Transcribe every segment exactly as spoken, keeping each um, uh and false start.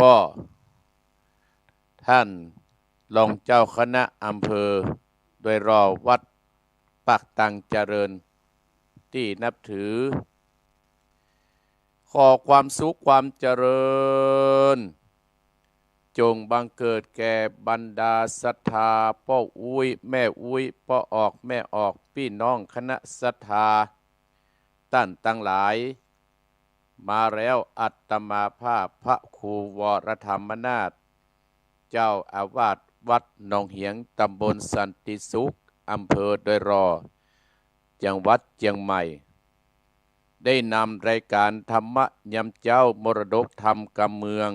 ป้อ ท่านรองเจ้าคณะอำเภอ โดยรอบวัดปากตังเจริญ ตี้นับถือ ขอความสุขความเจริญ จงบังเกิดแก่บรรดาศรัทธาป้ออุ๊ย แม่อุ๊ย ป้อออก แม่ออก ปี้น้องคณะศรัทธา ต้านตังหลาย มาแล้ว อาตมาภาพพระครูวรธรรมนาถ เจ้าอาวาสวัดหนองเหียง ตำบลสันติสุข อำเภอดอยหล่อ จังหวัดเจียงใหม่ ได้นำรายการธรรมะยามเจ๊า มรดกธรรมกำเมือง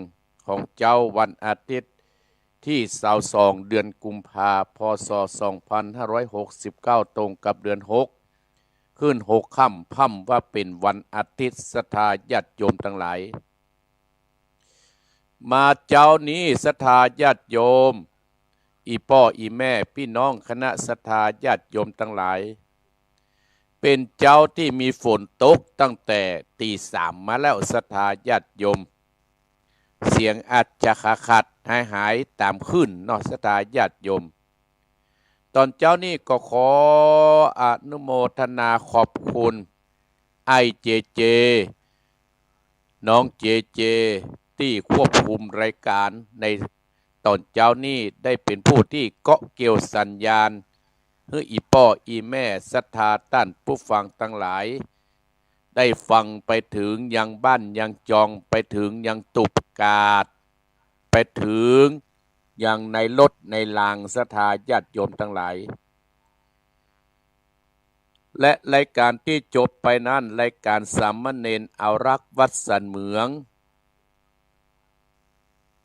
ของเจ๊า วันอาทิตย์ ตี้ซาวสอง เดือนกุมภา พ.ศ. สองพันห้าร้อยหกสิบเก้า ตรงกับเดือนหก ขึ้นหกค่ำ พ่ำว่าเป๋นวันอาทิตย์ ศรัทธาญาติโยมตังหลาย มาเจ๊านี้ ศรัทธาญาติโยม อี่ป้ออี่แม่ ปี้น้องคณะศรัทธาญาติโยมตังหลาย เป๋นเจ๊าตี้มีฝนตกตั้งแต่ตี๋สามมาแล้ว ศรัทธาญาติโยม เสียงอาจจะขาดๆ หายๆ ต๋ามคลื่นเนาะ ศรัทธาญาติโยม ต๋อนเจ๊านี้ก็ขออนุโมทนาขอบคุณ อ้ายเจเจ น้องเจเจ ตี้ควบคุมรายการในต๋อนเจ๊านี้ ได้เป๋นผู้ตี้เกาะเกี่ยวสัญญาณ หื้ออี่ป้ออี่แม่ศรัทธาต้านผู้ฟังตังหลาย ได้ฟังไปเถิงยังบ้านยังจอง ไปเถิงยังตูบกาด ไปเถิงยังในรถในราง ศรัทธาญาติโยมตังหลาย และรายการตี้จบไปนั้น รายการสามเณรเอารักวัดสันเหมือง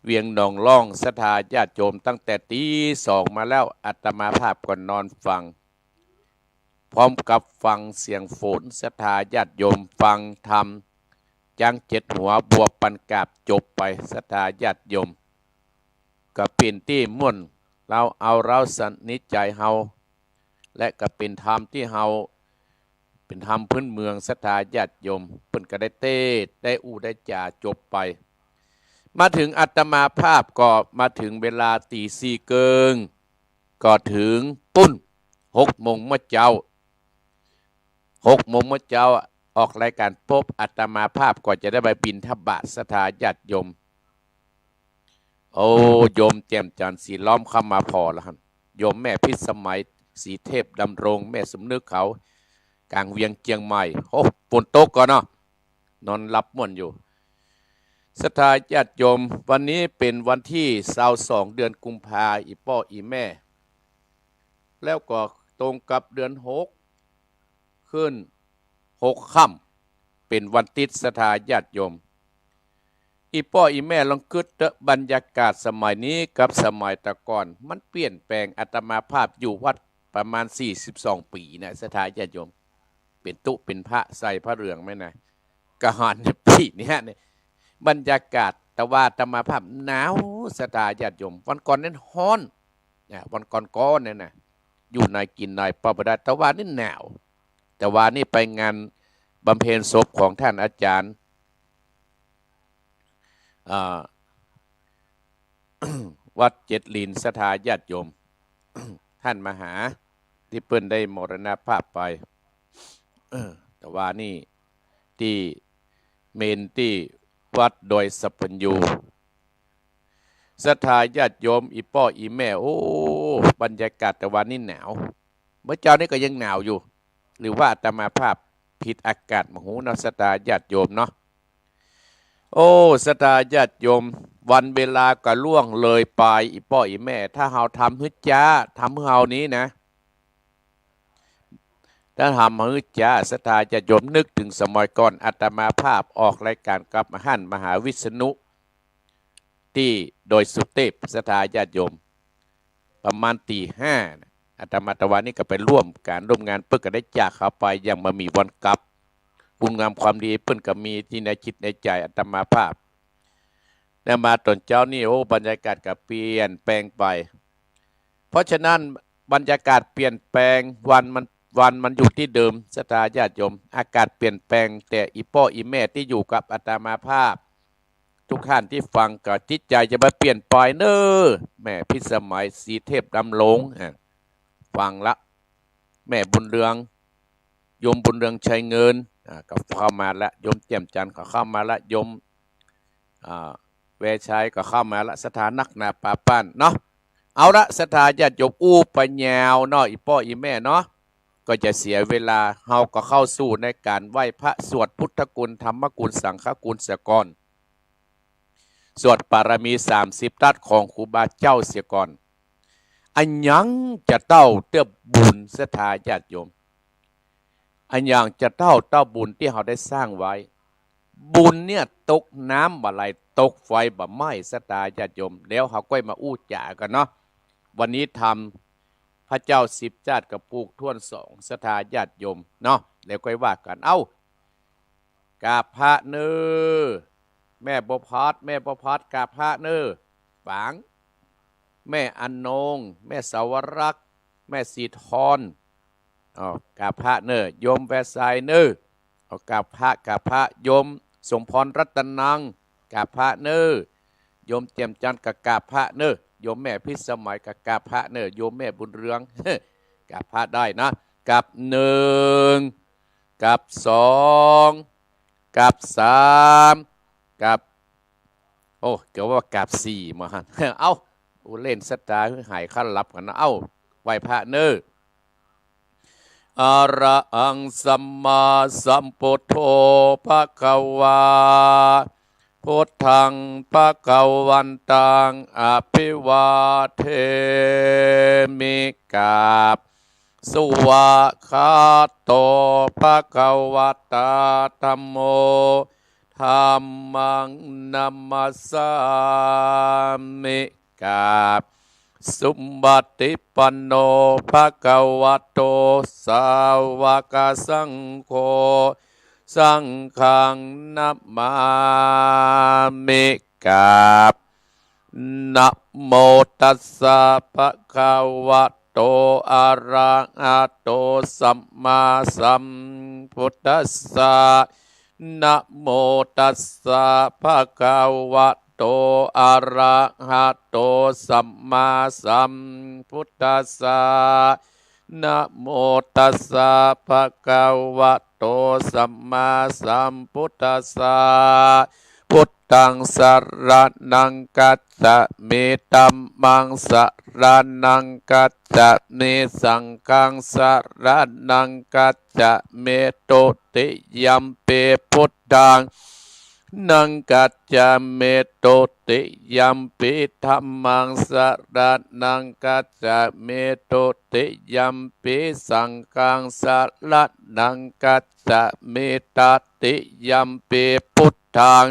เวียงหนองล่อง ศรัทธาญาติโยม ตั้งแต่ตี๋สองมาแล้ว อาตมาภาพก็นอนฟัง พร้อมกับฟังเสียงฝน ศรัทธาญาติโยม ฟังธรรม จ๊างเจ็ดหัว บัวปันกาบ จบไป ศรัทธาญาติโยม ก็เป๋นตี้ม่วน เฮาเอาเฮาสนิทใจ๋เฮา และก็เป๋นธรรมตี้เฮา เป๋นธรรมพื้นเมือง ศรัทธาญาติโยม เปิ้นก็ได้เตศน์ ได้อู้ได้จ๋า จบไป มาเถิงอาตมาภาพก็มาเถิงเวลาตี๋สี่เกิ่ง ก็เถิงปู๊น หกโมงเมื่อเจ๊า หกโมงเมื่อเจ๊า ออกรายการปุ๊บ อาตมาภาพก็จะได้ไปบิณฑบาต ศรัทธาญาติโยม โอ้ โยมแจ่มจันทร์ สีล้อมเข้ามาผ่อแล้วหั้น โยมแม่พิสมัย สีเทพดำรง แม่สมนึกเขา ก๋างเวียงเจียงใหม่ โอ้ ฝนตกก่อเนาะ นอนหลับม่วนอยู่ ศรัทธาญาติโยม วันนี้เป๋นวันตี้ซาวสอง เดือนกุมภา อี่ป้ออี่แม่ แล้วก็ตรงกับเดือนหก ขึ้นหกค่ำ เป๋นวันอาทิตย์ ศรัทธาญาติโยม อี่ป้ออี่แม่ลองกึ๊ดเต๊อะ บรรยากาศสมัยนี้กับสมัยแต่ก่อน มันเปลี่ยนแปลง อาตมาภาพอยู่วัดประมาณสี่สิบสองปี๋นะ ศรัทธาญาติโยม เป๋นตุ๊เป๋นพระใส่ผ้าเหลืองไหมนะ ก็หันปี๋เนี้ยเนี่ย บรรยากาศ แต่ว่าอาตมาภาพหนาว ศรัทธาญาติโยม วันก่อนนั้นฮ้อน นะ วันก่อนๆ เนี่ยนะ อยู่ไหนกิ๋นไหนไปบ่ได้ แต่ว่านี่หนาว แต่ว่านี่ไปงานบำเพ็ญศพของท่านอาจารย์ อ่า วัดเจ็ดลิน ศรัทธาญาติโยม ท่านมหา ตี้เปิ้นได้มรณภาพไป เออ แต่ว่านี่ตี้เมรุตี้วัดดอยสัพพัญญู ศรัทธาญาติโยม อี่ป้ออี่แม่ โอ้ บรรยากาศแต่วันนี้หนาว เมื่อเจ๊านี้ก็ยังหนาวอยู่ หรือว่าอาตมาภาพผิดอากาศบ่ฮู้เนาะ ศรัทธาญาติโยมเนาะ โอ้ ศรัทธาญาติโยม วันเวลาก็ล่วงเลยไป อี่ป้ออี่แม่ ถ้าเฮาทำหื้อจ๊า ทำหื้อเฮานี้นะ ถ้าทำหื้อจ๊า ศรัทธาญาติโยม นึกเถิงสมัยก่อน อาตมาภาพออกรายการกับท่านมหาวิษณุ ตี้ดอยสุเตพ ศรัทธาญาติโยม ประมาณตีห้านะ อาตมา แต่วันนี้ก็ไปร่วมก๋านร่วมงาน เปิ้นก็ได้จากเขาไปอย่างบ่มีวันกลับ คุณงามความดีเปิ้นก็มีตี้ในจิตในใจ๋อาตมาภาพ แล้วมาต๋อนเจ๊านี้ โอ้ บรรยากาศก็เปลี่ยนแปลงไป เพราะฉะนั้นบรรยากาศเปลี่ยนแปลง วันมัน วันมันอยู่ตี้เดิม ศรัทธาญาติโยม อากาศเปลี่ยนแปลง แต่อี่ป้ออี่แม่ตี้อยู่กับอาตมาภาพ ทุกท่านตี้ฟังก็จิตใจ๋จะบ่เปลี่ยนไปเน่อ แม่พิสมัย ศรีเทพดำรง อ่า ฟังละ แม่บุญเรือง โยมบุญเรืองชัยเงิน อ่า ก็เข้ามาละ โยมแจ่มจันทร์ก็เข้ามาละ โยม อ่า แวชัยก็เข้ามาละ ศรัทธานักหนาปาป้านเนาะ เอาละ ศรัทธาญาติโยม อู้ไปยาวเนาะ อี่ป้ออี่แม่เนาะ ก็จะเสียเวลา เฮาก็เข้าสู่ในก๋านไหว้พระ สวดพุทธคุณ ธรรมคุณ สังฆคุณเสียก่อน สวดปารมีสามสิบทัศน์ของครูบาเจ้าเสียก่อน อะหยังจะเต้าเตื้อบุญ ศรัทธาญาติโยม อะหยังจะเต้า เต้าบุญตี้เฮาได้สร้างไว้ บุญเนี่ยตกน้ำบ่ไหล ตกไฟบ่ไหม้ ศรัทธาญาติโยม แล้วเฮาก้อยมาอู้จ๋ากั๋นเนาะ วันนี้ธรรม พระเจ้าสิบชาติกับปู่ถ้วนสอง ศรัทธาญาติโยมเนาะ แล้วก้อยว่ากั๋น เอ้า กราบพระเน่อ แม่บัวพัด แม่บัวพัด กราบพระเน่อ ป๋าง แม่อนง แม่สาวรักษ์ แม่สีทอน อ้าว กราบพระเน่อ โยมแวชัยเน่อ อ้าว กราบพระ กราบพระ โยมสมพรรัตนัง กราบพระเน่อ โยมแจ่มจันทร์ก็กราบพระเน่อ โยมแม่พิสมัยก็กราบพระเน่อ โยมแม่บุญเรือง กราบพระได้นะ กราบหนึ่ง กราบสอง กราบสาม กราบ โอ้ เกือบว่ากราบสี่มาหั่น เอ้า อู้เล่นศรัทธาหื้อหายค่าหลับกั๋นนะ เอ้า ไหว้พระเน่อ อะระหัง สัมมาสัมพุทโธ ภะคะวา พุทธัง ภะคะวันตัง อะภิวาเทมิ กราบ สวากขาโต ภะคะวะตา ธัมโม ธัมมัง นะมัสสามิ กราบ สุปฏิปันโน ภะคะวะโต สาวกสังโฆ สังฆัง นะมามิ กราบ นะโมตัสสะ ภะคะวะโต อะระหะโต สัมมาสัมพุทธัสสะ นะโมตัสสะ ภะคะวะโต อะระหะโต สัมมาสัมพุทธัสสะ นะโมตัสสะ ภะคะวะโต สัมมาสัมพุทธัสสะ พุทธัง สะระณัง คัจฉามิ ธัมมัง สะระณัง คัจฉามิ สังฆัง สะระณัง คัจฉามิ ทุติยัมปิ พุทธัง นัง คัจฉามิ ทุติยัมปิ ธัมมัง สะระณัง คัจฉามิ ทุติยัมปิ สังฆัง สะระณัง คัจฉามิ ตติยัมปิ พุทธัง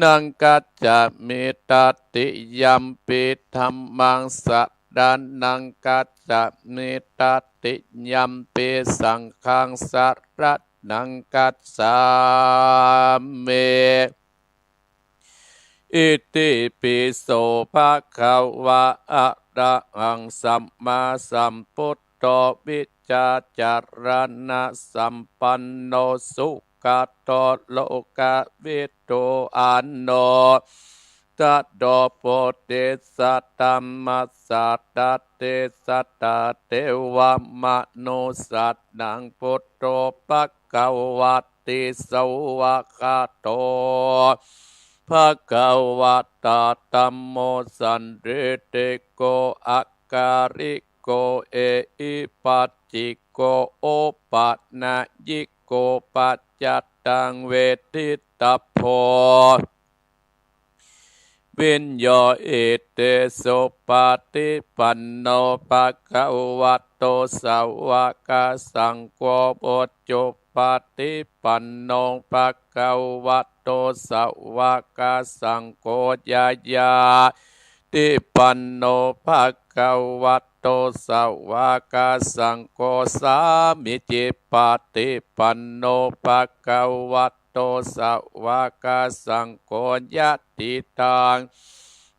นัง คัจฉามิ ตติยัมปิ ธัมมัง สะระณัง คัจฉามิ ตติยัมปิ สังฆัง สะระณัง คัจฉามิ อิติปิโส ภะคะวะ อะระหัง สัมมาสัมพุทโธ วิชชาจารณสัมปันโน สุขะโต โลกะวิทู อะโน ทะโต โพธิสัตว์ ธัมมัสสะ ตะเตสะ ตะเตวะ มะนุสสานัง พุทโธ ภะคะวะติ สวากขาโต ภะคะวะตา ธัมโม สันทิฏฐิโก อะกาลิโก เอหิปัสสิโก โอปะนะยิโก ปัจจัตตัง เวทิตะโพ วิญโญ อิติสุปะฏิปันโน ภะคะวะโต สาวกสังโฆ อุจุปะฏิปันโน ภะคะวะโต สาวกสังโฆ ญาญาติปันโน ภะคะวะโต สาวกสังโฆ สามีจิปะฏิปันโน ภะคะวะโต สาวกสังโฆ ยะถิตัง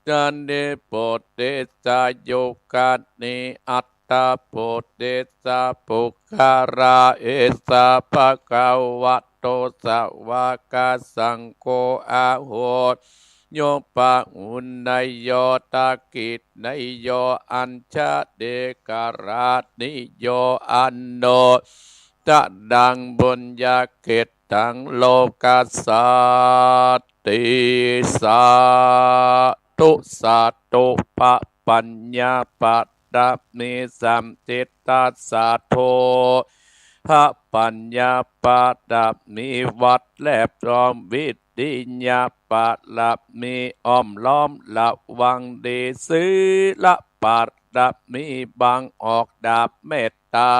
สะนิปุตติสะ ยุคะนิ อัตตะปุตติสะ ปุคคาราเอสะ ภะคะวะ โต สาวกสังโฆ อาหุ โย ปะหุเนยโย ทักขิเนยโย อัญชลีกรณีโย อนุตตรัง ปุญญาเขตตัง โลกัสสันติ สาธุ สาธุ พระปัญญาบารมี สามสิทธัสสะ โท พระปัญญาบารมี วัดแลบล้อม วิริยะบารมี อ้อมล้อมระวังดี ศีลบารมี บังออกดาบเมตตา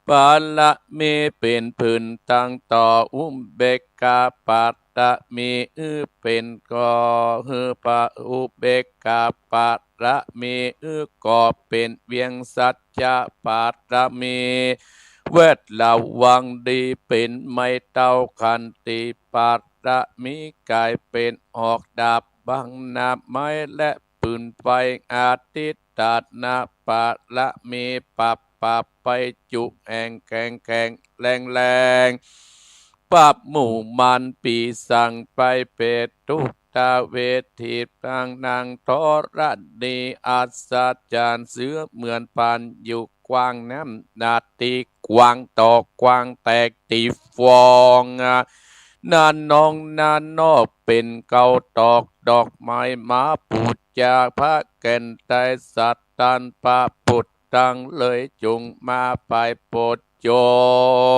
บารมี เป๋นพื้นตังต่อ อุเบกขาบารมี หื้อเป๋นก่อ หื้อปะ อุเบกขาบารมี หื้อก่อเป๋นเวียง สัจจะบารมี แวดระวังดี เป๋นไม้เต้า ขันติบารมี ก๋ายเป๋นออกดาบบังหน้าไม้ และปืนไฟ อธิฏฐานบารมี ปราบปราบภัยจุแห่งแข็งแข็งแรงแรง ปราบหมู่มารปีศาจ ภัยเปรต ทุตาเวที ปางนางธรณี อัศจรรย์ เสือเหมือนพราน อยู่กว้างน้ำหน้าตี้กว้างต่อกว้าง แตกตี้ฟอง นาน้องนานอก เป๋นเกาตอกดอกไม้ มาปู๋จาพระแก่นใต้ สัตตันพระปุตตัง เลยจุ่งมาไปโปรดจ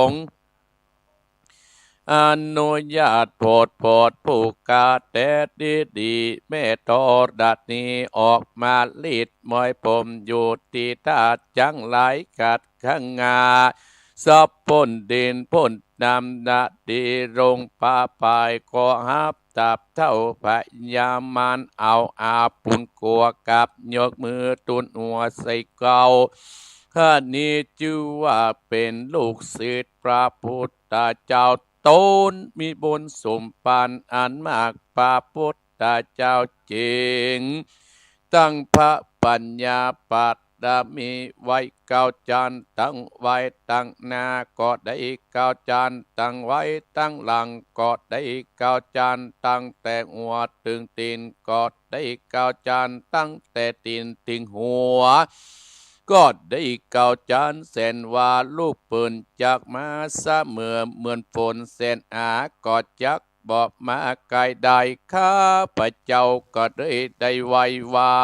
ง อนุญาตโผดโผดผู้กาแตดีดี แม่ธรณีออกมาลีดมอยผมอยู่ตี้ท่าจังหลายกัดข้างงา สับพ่นดินพ่นน้ำนาดี ลงป่าปายก็ฮับ ตับเต้าพญามาร เอาอาปุนกัวกับ ยกมือตุนหัวใส่เกล้า ข้านี้จื้อว่าเป๋นลูกศิษย์พระพุทธเจ้า ต๋นมีบุญสมภารอันมาก พระพุทธเจ้าจริง ตั้งพระปัญญาบารมีไว้เก้าจั๊น ตั้งไว้ตังหน้าก็ได้เก้าจั๊น ตั้งไว้ตังหลังก็ได้เก้าจั๊น ตั้งแต่หัวเถิงตี๋นก็ได้เก้าจั๊น ตั้งแต่ตี๋นเถิงหัวก็ได้เก้าจั๊น แสนว่าลูกปืนจักมาเสมอ เหมือนฝนแสนหนาก็จักบ่มาใก้ได้ ข้าพเจ้าก็เลยได้ไหว้ว่า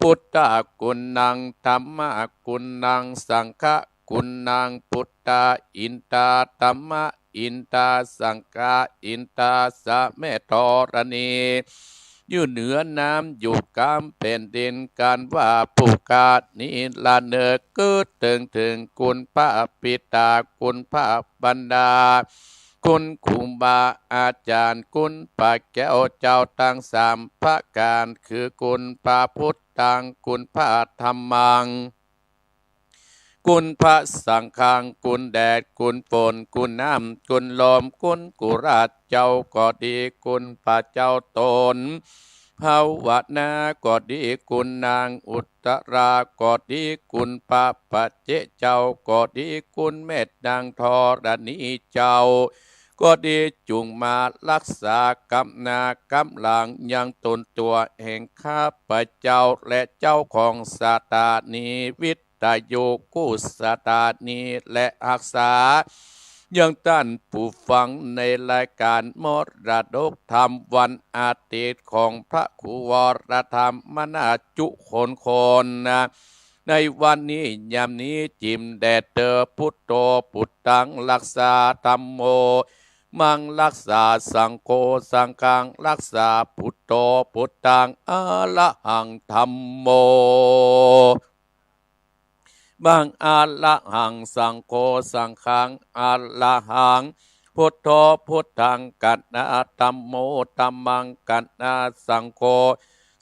พุทธกุณัง ธัมมกุณัง สังฆกุณัง พุทธาอินทา ธัมมาอินทา สังฆาอินทา สะแม่ธรณี อยู่เหนือน้ำอยู่กลางแผ่นดิน กันว่าผู้ข้านี้ละเนอ เกิดเถิงเถิงคุณพระบิดา คุณพระมารดา คุณครูบาอาจ๋ารย์ คุณพระแก้วเจ้าตังสามประก๋าน คือคุณพระพุทธัง คุณพระธัมมัง คุณพระสังฆัง คุณแดด คุณฝน คุณน้ำ คุณลม คุณกุราชเจ้าก็ดี คุณพระเจ้าต๋นภาวนาก็ดี คุณนางอุตตราก็ดี คุณพระปัจเจกเจ้าก็ดี คุณแม่นางธรณีเจ้าก็ดี จุ่งมาฮักษากำหน้ากำหลังยังต๋นตั๋วแห่งข้าพเจ้า และเจ้าของสถานีวิทยุกู้สถานี และฮักษายังต้านผู้ฟังในรายก๋านมรดกธรรมวันอาทิตย์ของพระครูวรธรรมมนาจุคนคนนะ ในวันนี้ยามนี้จิ่มแด่เตอ พุทโธ พุทธัง รักษา ธัมโม มัง รักษา สังโฆ สังฆัง รักษา พุทโธ พุทธัง อะระหัง ธัมโม มัง อะระหัง สังโฆ สังฆัง อะระหัง พุทโธ พุทธัง กัณหา ธัมโม ธัมมัง กัณหา สังโฆ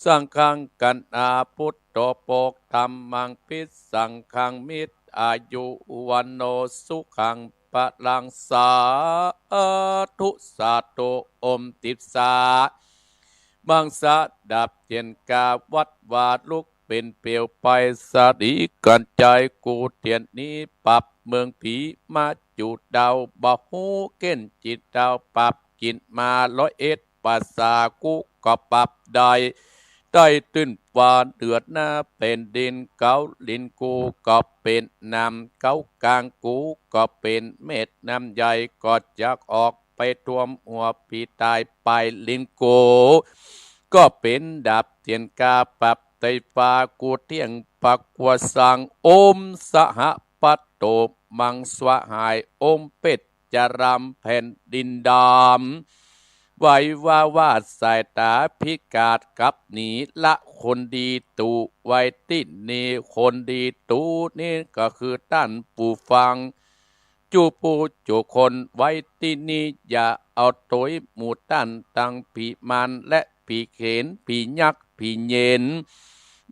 สังฆัง กัณหา พุทโธ โภค ธัมมัง ภิสสังฆัง มิตร อายุ วัณโณ สุขัง พลัง สาธุ สาธุ อมติดสา มังสะดับเตียนกาวัดวาลุกเป๋นเปลวไฟสะดีกัญชัย กู้เตียนนี้ปรับ เมืองผี มาจุดาวบ่ฮู้เก้นจิตดาว ปรับจิตมาร้อยเอ็ดภาษา กูก็ปรับได้ ได้ตื้นฟ้าเหนือหน้าแผ่นดิน เก๊าลิ้นกูก็เป๋นน้ำ เก๊ากลางกูก็เป๋นเม็ดน้ำใหญ่ ก็จักออกไปท่วมหัวผีต๋าย ป๋ายลิ้นกูก็เป๋นดาบเตียนกา ปรับไต้ฟ้า กูเตี้ยงปากกัวสัง โอมสหะปะโต มังสวะหาย โอมเปชจราม แผ่นดินดำ ไหวว่าว่าสายต๋าพิกาศ กลับหนีละคนดีตู่ ไว้ตี้นี่คนดีตู่ นี่ก็คือต้านผู้ฟัง จุผู้จุคน ไว้ตี้นี่อย่าเอาตวยหมู่ต้าน ตังผีมารและผีเขน ผียักษ์ผีเย็น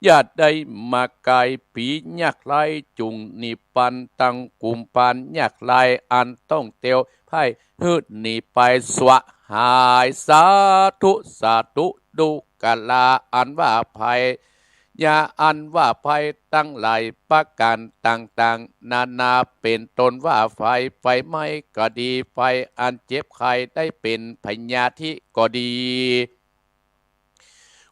อย่าได้มาใก้ ผียักษ์ร้ายจุ่งหนีปัน ตังกุมภารยักษ์ร้าย อันต้องเตียวไพร่หื้อหนีไป สวะหาย สาธุ สาธุ ดูกราอันว่าภัย ยาอันว่าภัยตังหลายประก๋านต่างๆ นานา เป๋นต้นว่าไฟ ไฟไหม้ก็ดี ไฟอันเจ็บไข้ได้เป๋นพยาธิก็ดี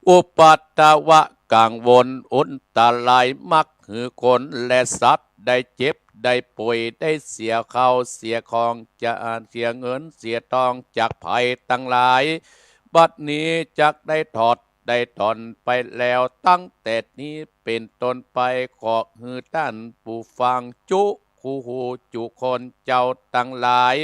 อุปัตตวะกังวล อันตราย มักหื้อคนและสัตว์ได้เจ็บได้ป่วย ได้เสียข้าวเสียของ จะเสียเงินเสียตองจากภัยตังหลาย บัดนี้จักได้ถอด ได้ถอนไปแล้ว ตั้งแต่นี้เป๋นต้นไป ขอหื้อต้านผู้ฟัง จุคู่หูจุคน เจ้าตังหลาย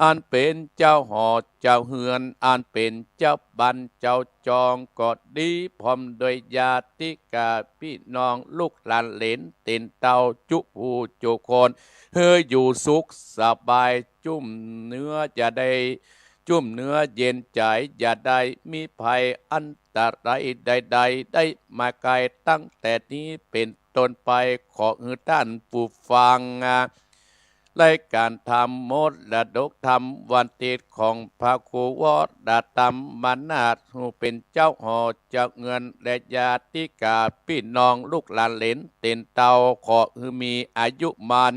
อันเป๋นเจ้าหอเจ้าเฮือน อันเป๋นเจ้าบ้านเจ้าจองก็ดี พร้อมด้วยญาติกาพี่น้อง ลูกหลานเหลนเตียนเต้า จุคู่จุคน หื้ออยู่สุขสบาย จุ่มเนื้อจะได้ จุ่มเนื้อเย็นใจ๋ อย่าได้มีภัยอันตรายใดๆ ได้มาใก้ ตั้งแต่นี้เป๋นต้นไป ขอหื้อต้านผู้ฟัง รายก๋านธรรมมรดกธรรมวันอาทิตย์ของพระครูวรธรรมนาถ ผู้เป๋นเจ้าหอเจ้าเฮือน และญาติกาพี่น้อง ลูกหลานเหลนเตียนเต้า ขอหื้อมีอายุมั่น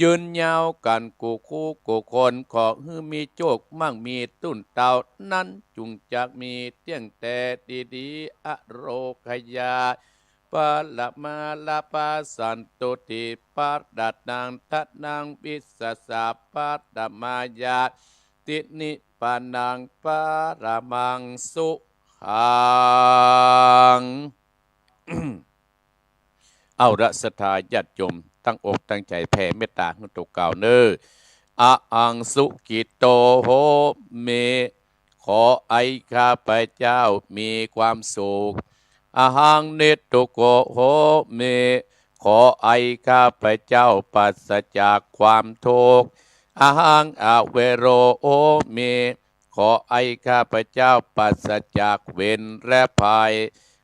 ยืนยาวกั๋นกู้คู่กู้คน ขอหื้อมีโจคมั่งมีตู้นเต้า นั้นจุ่งจักมีเตี้ยงแต่ดีๆ อโรคยา ปะระมาลาภาสันตุติ ปะระนังทะนังวิสสะสะ ปะระมายาติ นิพพานัง ปะระมังสุขัง เอาละ ศรัทธาญาติโยม ตั้งอกตั้งใจ๋แผ่เมตต๋าหื้อตั๋วเก่าเน่อ อะหังสุขิโตโหมิ ขอให้ข้าพเจ้ามีความสุข อะหังนิทุกโขโหมิ ขอให้ข้าพเจ้าปราศจากความทุกข์ อะหังอะเวโรโหมิ ขอให้ข้าพเจ้าปราศจากเวรและภัย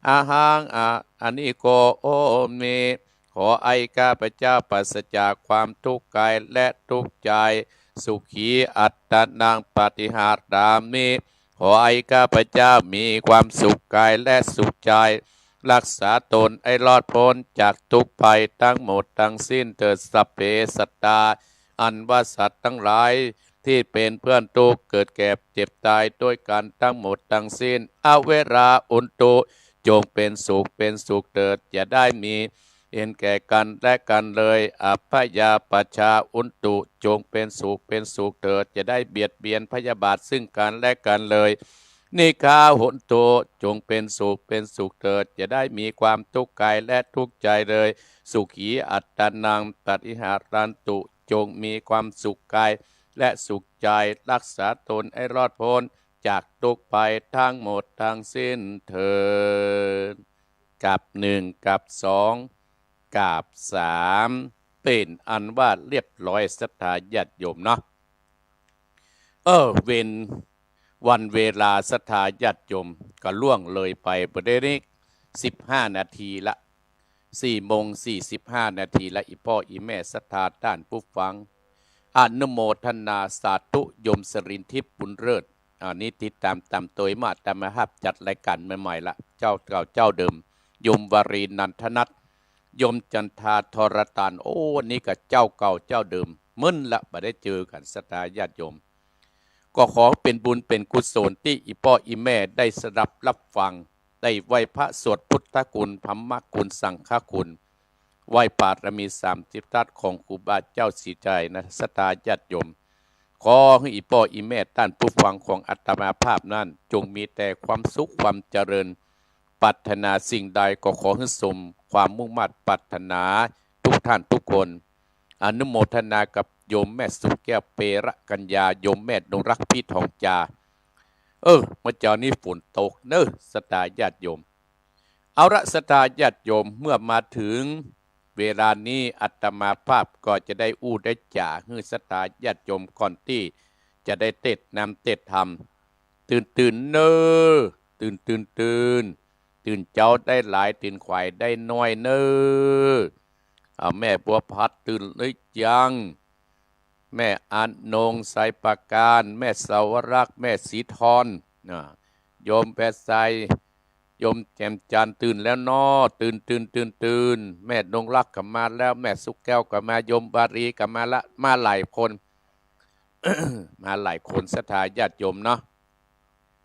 อะหังอะอนิโขโหมิ ขอให้ข้าพเจ้าปราศจากความทุกข์กายและทุกข์ใจ๋ สุขีอัตตานังปะฏิหารามิ ขอให้ข้าพเจ้ามีความสุขกายและสุขใจ๋ รักษาตนให้รอดป๊นจากทุกข์ภัยตังหมดตังสิ้นเถิด สัพเพสัตตา อันว่าสัตว์ตังหลายตี้เป๋นเปื้อนทุกข์เกิดแก่เจ็บต๋ายตวยกั๋นตังหมดตังสิ้น อเวราโหนตุ จงเป๋นสุขเป๋นสุขเถิด อย่าได้มีเวรแก่กั๋นและกั๋นเลย อัพพยาปัชชาโหนตุ จงเป๋นสุขเป๋นสุขเถิด อย่าได้เบียดเบียนพยาบาทซึ่งกั๋นและกั๋นเลย นิฆาโหนตุ จงเป๋นสุขเป๋นสุขเถิด อย่าได้มีความทุกข์กายและทุกข์ใจ๋เลย สุขีอัตตานังปะฏิหารันตุ จงมีความสุขกายและสุขใจ๋ รักษาตนให้รอดป๊นจากทุกข์ภัยตังหมดตังสิ้นเถิด กับหนึ่ง กับสอง กับสาม เป๋นอันว่าเรียบร้อย ศรัทธาญาติโยมเนาะ เออ เวร วันเวลา ศรัทธาญาติโยม ก็ล่วงเลยไปบ่ได้นิด สิบห้านาทีละ สี่โมงสี่สิบห้านาทีละ อี่ป้ออี่แม่ศรัทธาต้านผู้ฟัง อนุโมทนาสาธุ โยมสรินทิพย์บุญเลิศ อันนี้ติดต๋ามต๋ามตวยมา ต๋ามมาฮับจัดรายก๋านใหม่ๆ ละ เจ้าเก่าเจ้าเดิม โยมวารีนันทนัท โยมจันทา ทรตาน โอ้ อันนี้ก็เจ้าเก่าเจ้าเดิม เมินละบ่ได้เจอกั๋น ศรัทธาญาติโยม ก็ขอเป๋นบุญเป๋นกุศลตี้อี่ป้ออี่แม่ได้สดับรับฟัง ได้ไหว้พระสวดพุทธคุณ ธรรมคุณ สังฆคุณ ไหว้บารมีสามสิบทัศน์ของครูบาเจ้าศรีวิชัยนะ ศรัทธาญาติโยม ขอหื้ออี่ป้ออี่แม่ต้านผู้ฟังของอาตมาภาพนั้น จงมีแต่ความสุขความเจริญ ปรารถนาสิ่งใดก็ขอหื้อสมความมุ่งมาดปรารถนาทุกท่านทุกคน อนุโมทนากับโยมแม่สุขแก้ว เประกัญญา โยมแม่ดงรัก พี่ทองจา เออ เมื่อเจ๊านี้ฝนตกเน่อ ศรัทธาญาติโยม เอาละ ศรัทธาญาติโยม เมื่อมาถึงเวลานี้ อาตมาภาพก็จะได้อู้ได้จ๋าหื้อศรัทธาญาติโยมก่อนตี้จะได้เตศน์นำเตศน์ธรรม ตื่นตื่นเน่อ ตื่นตื่นตื่น ตื่นเจ๊าได้หลาย ตื่นขวายได้น้อยเน่อ เอา แม่บัวผัดตื่นหรือยัง แม่อนง ไสยประการ แม่สาวรักษ์ แม่ศรีทร นะ โยมแปรไซ โยมแจ่มจันทร์ตื่นแล้วเนาะ ตื่น ตื่น ตื่น ตื่น แม่ดงรักก็มาแล้ว แม่สุขแก้วก็มา โยมวารีก็มาละ มาหลายคน มาหลายคน ศรัทธาญาติโยมเนาะ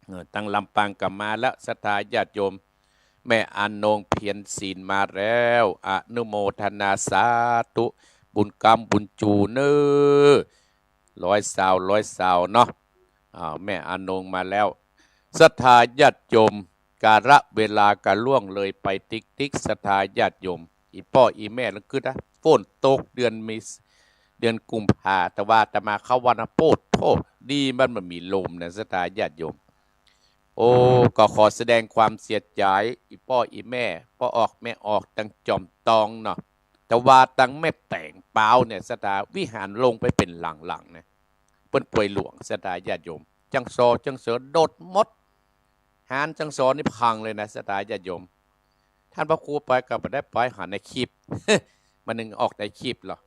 เออ ตังลำปางก็มาแล้ว ศรัทธาญาติโยม แม่อนง เพียรศีลมาแล้ว อนุโมทนาสาธุ บุญกำบุญจู๋เน่อ ร้อยซาว ร้อยซาวเนาะ อ่า แม่อนงมาแล้ว ศรัทธาญาติโยม กาละเวลาก็ล่วงเลยไปติ๊กติ๊ก ศรัทธาญาติโยม อี่ป้ออี่แม่ละกึ๊ดนะ ฝนตกเดือนเมษ- เดือนกุมภา แต่ว่าอาตมาเข้าวัดนะ โป๊ดโธ่ ดีมันบ่มีลมนะ ศรัทธาญาติโยม โอ้ ก็ขอแสดงความเสียใจ๋ อี่ป้ออี่แม่ ป้อออกแม่ออก ตังจ่อมตองเนาะ แต่ว่าตังแม่แป๋งเป๊าเนี่ย ศรัทธา วิหารลงไปเป๋นหลังๆ นะ เปิ้นป่วยหลวง ศรัทธาญาติโยม จังซอจังเสอดดหมด ฮานจังซอนี่พังเลยนะ ศรัทธาญาติโยม ต้านพระครูไปก็บ่ได้ไป หันในคลิป มันนึ่งออกในคลิปเหรอ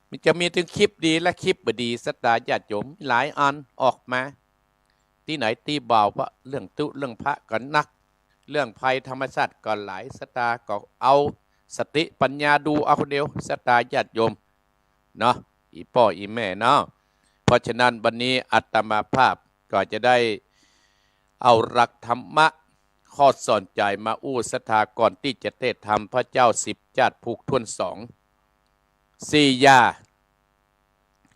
มันจะมีตึงคลิปดีและคลิปบ่ดี ศรัทธาญาติโยม มีหลายอันออกมา ตี้ไหนตี้บ่าวว่า เรื่องตุ๊เรื่องพระก็นัก เรื่องภัยธรรมชาติก็หลาย ศรัทธาก็เอาสติปัญญาดูเอาคนเดียว ศรัทธาญาติโยม เนาะ อี่ป้ออี่แม่เนาะ เพราะฉะนั้นวันนี้อาตมาภาพก็จะได้เอาหลักธรรมะข้อสอนใจ๋มาอู้ศรัทธาก่อนตี้จะเตศน์ธรรม พระเจ้าสิบจาติภูกถ้วนสอง สี่อย่า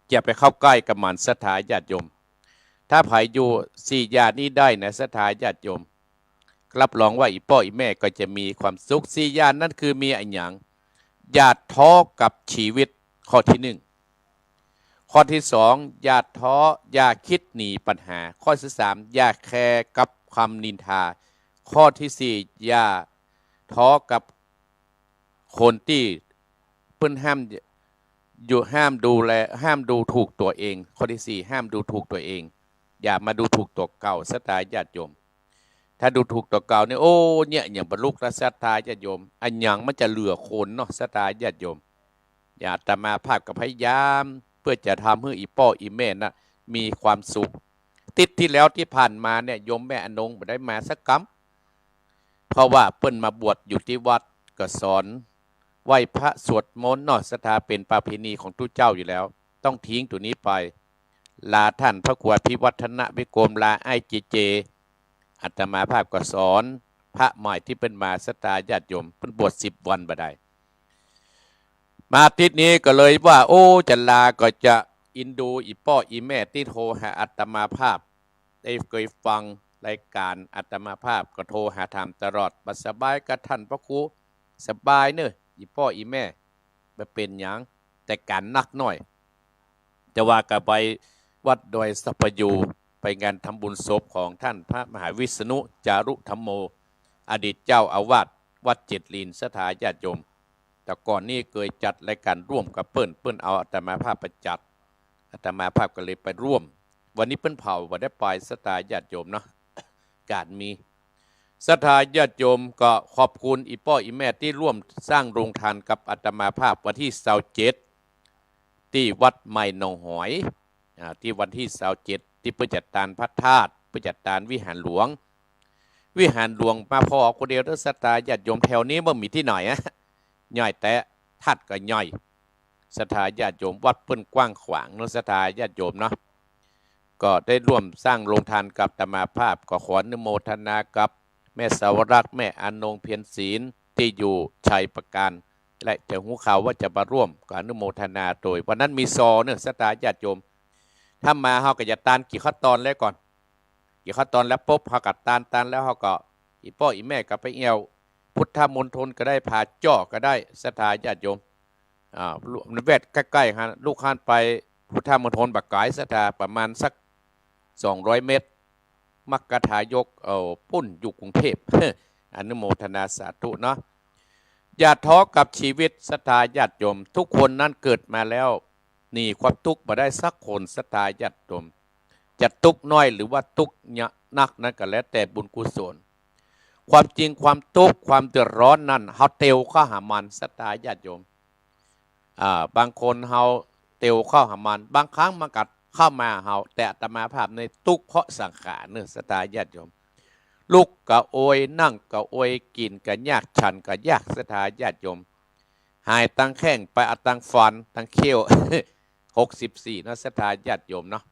อย่าไปเข้าใก้กับมัน ศรัทธาญาติโยม ถ้าใผอยู่สี่อย่านี้ได้นะ ศรัทธาญาติโยม รับรองว่าอี่ป้ออี่แม่ก็จะมีความสุข สี่อย่างนั้นคือมีอะหยัง อย่าท้อกับชีวิต ข้อที่หนึ่ง ข้อที่สอง อย่าท้อ อย่าคิดหนีปัญหา ข้อที่สาม อย่าแคร์กับความนินทา ข้อที่สี่ อย่าท้อกับคนตี้เปิ้นห้ามอยู่ ห้ามดูแล ห้ามดูถูกตั๋วเอง ข้อที่สี่ ห้ามดูถูกตั๋วเอง อย่ามาดูถูกตั๋วเก่า ศรัทธาญาติโยม ถ้าดูถูกตั๋วเก่านี่ โอ้ เนี่ย อะหยังบ่ลุกละ ศรัทธาญาติโยม อะหยังมันจะเหลือคนเนาะ ศรัทธาญาติโยม อาตมาภาพก็พยายาม เพื่อจะทำหื้ออี่ป้ออี่แม่นะ มีความสุข ติ๊ดตี้แล้วตี้ผ่านมาเนี่ย โยมแม่อนงบ่ได้มาสักกำ เพราะว่าเปิ้นมาบวชอยู่ตี้วัด ก็สอนไหว้พระสวดมนต์เนาะ ศรัทธา เป๋นประเพณีของตุ๊เจ้าอยู่แล้ว ต้องทิ้งตั๋วนี้ไป ลาต้านพระครูอภิวัฒนวิกรม ลาอ้ายเจเจ อาตมาภาพก็สอนพระใหม่ตี้เปิ้นมา ศรัทธาญาติโยม เปิ้นบวชสิบวันบ่ได้ มาอาทิตย์นี้ก็เลยว่า โอ้ จะลาก็จะอินดูอี่ป้ออี่แม่ตี้โทรหาอาตมาภาพ ได้เกยฟังรายก๋านอาตมาภาพก็โทรหาถามตลอด บ่สบายก่อต้านพระครู สบายเน่ออี่ป้ออี่แม่ บ่เป๋นหยัง แต่ก๋านนักหน้อย แต่ว่าก็ไปวัดดอยสัพพยู ไปงานทำบุญศพของต้านพระมหาวิษณุ จารุธัมโม อดีตเจ้าอาวาสวัดเจ็ดลิน ศรัทธาญาติโยม แต่ก่อนนี้เกยจัดรายก๋านร่วมกับเปิ้น เปิ้นเอาอาตมาภาพไปจัด อาตมาภาพก็เลยไปร่วม วันนี้เปิ้นเผา บ่ได้ไป ศรัทธาญาติโยมเนาะ ก๋านมี ศรัทธาญาติโยมก็ขอบคุณอี่ป้ออี่แม่ตี้ร่วมสร้างโฮงตานกับอาตมาภาพวันตี้ซาวเจ็ด ตี้วัดใหม่หนองหอย อ่า ตี้วันตี้ซาวเจ็ด ตี้เปิ้นจัดตานพระธาตุ เปิ้นจัดตานวิหารหลวง วิหารหลวงมาผ่อคนเดียวเด้อ ศรัทธาญาติโยม แถวนี้บ่มีตี้ไหนอะ ใหญ่แต๊ ธาตุก็ใหญ่ ศรัทธาญาติโยม วัดเปิ้นกว้างขวางเนาะ ศรัทธาญาติโยมเนาะ ก็ได้ร่วมสร้างโรงทานกับอาตมาภาพ ก็ขออนุโมทนากับแม่สาวรักษ์ แม่อนง เพียรศิลป์ ตี้อยู่ชัยปราการ และจะฮู้ข่าวว่าจะมาร่วม ก็อนุโมทนาโตย วันนั้นมีซอเนาะ ศรัทธาญาติโยม ถ้ามาเฮาก็จะตานกิ๋วข้าวตอนแล้วก่อน กิ๋วข้าวตอนแล้วปุ๊บ เฮาก็ตาน ตานแล้วเฮาก็ อี่ป้ออี่แม่ก็ไปแอ่วพุทธมณฑลก็ได้ ผาจ้อก็ได้ ศรัทธาญาติโยม อ่า แวดใก้ๆ หั้น ลูกหั้นไปพุทธมณฑลบ่ไก๋ ศรัทธา ประมาณสักสองร้อยเมตร มัคคทายก เอ่อ ปุ้นอยู่กรุงเทพฯ อนุโมทนาสาธุเนาะ อย่าท้อกับชีวิต ศรัทธาญาติโยม ทุกคนนั้นเกิดมาแล้ว หนีความทุกข์บ่ได้สักคน ศรัทธาญาติโยม จะทุกข์น้อยหรือว่าทุกข์นักนั้นก็แล้วแต่บุญกุศล ความจริงความทุกข์ความเดือดร้อนนั้น เฮาเตียวเข้าหามัน ศรัทธาญาติโยม อ่า บางคนเฮาเตียวเข้าหามัน บางครั้งมันก็เข้ามาหาเฮา แต่อาตมาภาพนี่ทุกข์เพราะสังขารเนาะ ศรัทธาญาติโยม ลุกก็โอย นั่งก็โอย กิ๋นก็ยาก ฉันก็ยาก ศรัทธาญาติโยม หายตังแข้งไปเอาตังฟัน ตังเขี้ยว หกสิบสี่เนาะ ศรัทธาญาติโยมเนาะ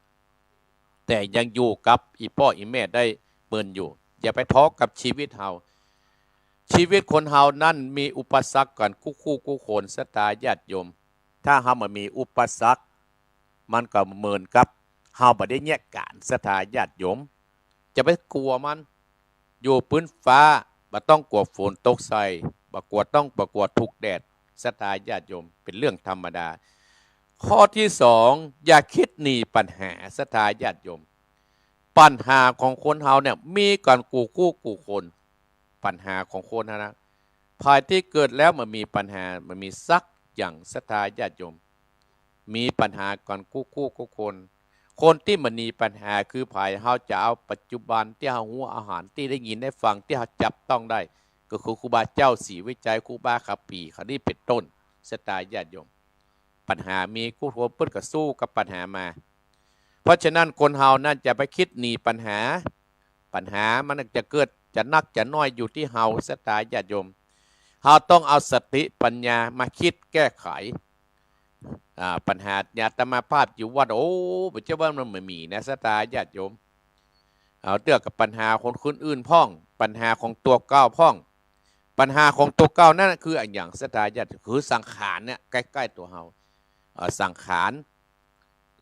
แต่ยังอยู่กับอี่ป้ออี่แม่ได้เมินอยู่ อย่าไปท้อกับชีวิตเฮา ชีวิตคนเฮานั้นมีอุปสรรคกั๋นกู้คู่กู้คน ศรัทธาญาติโยม ถ้าเฮาบ่มีอุปสรรค มันก็เหมือนกับเฮาบ่ได้เยียะก๋าน ศรัทธาญาติโยม จะไปกั๋วมัน อยู่ปื๊นฟ้า บ่ต้องกั๋วฝนตกใส่ บ่กั๋วต้อง บ่กั๋วถูกแดด ศรัทธาญาติโยม เป๋นเรื่องธรรมดา ข้อตี้สอง อย่าคิดหนีปัญหา ศรัทธาญาติโยม ปัญหาของคนเฮาเนี่ยมีกั๋นกู้คู่กู้คน ปัญหาของคนเฮานะ ใผตี้เกิดแล้วบ่มีปัญหา บ่มีสักอย่าง ศรัทธาญาติโยม มีปัญหากั๋นกู้คู่กู้คน คนตี้บ่มีปัญหาคือใผ เฮาจะเอาปัจจุบันตี้เฮาฮู้ อาหารตี้ได้ยินได้ฟัง ตี้เฮาจับต้องได้ ก็คือครูบาเจ้าศรีวิชัย ครูบาขับผี เขานี่เป๋นต้น ศรัทธาญาติโยม ปัญหามีกู้คน เปิ้นก็สู้กับปัญหามา เพราะฉะนั้นคนเฮานั้นจะไปคิดหนีปัญหา ปัญหามันจะเกิดจะนักจะน้อยอยู่ตี้เฮา ศรัทธาญาติโยม เฮาต้องเอาสติปัญญามาคิดแก้ไข อ่า ปัญหา อย่างอาตมาภาพอยู่วัด โอ้ บ่ใจ้ว่ามันบ่มีนะ ศรัทธาญาติโยม เอาเตื้อกับปัญหาของคนอื่นพ่อง ปัญหาของตั๋วเก่าพ่อง ปัญหาของตั๋วเก่านั้นคืออะหยัง ศรัทธาญาติ คือสังขารเนี่ย ใก้ๆ ตั๋วเฮา เอ่อ สังขาร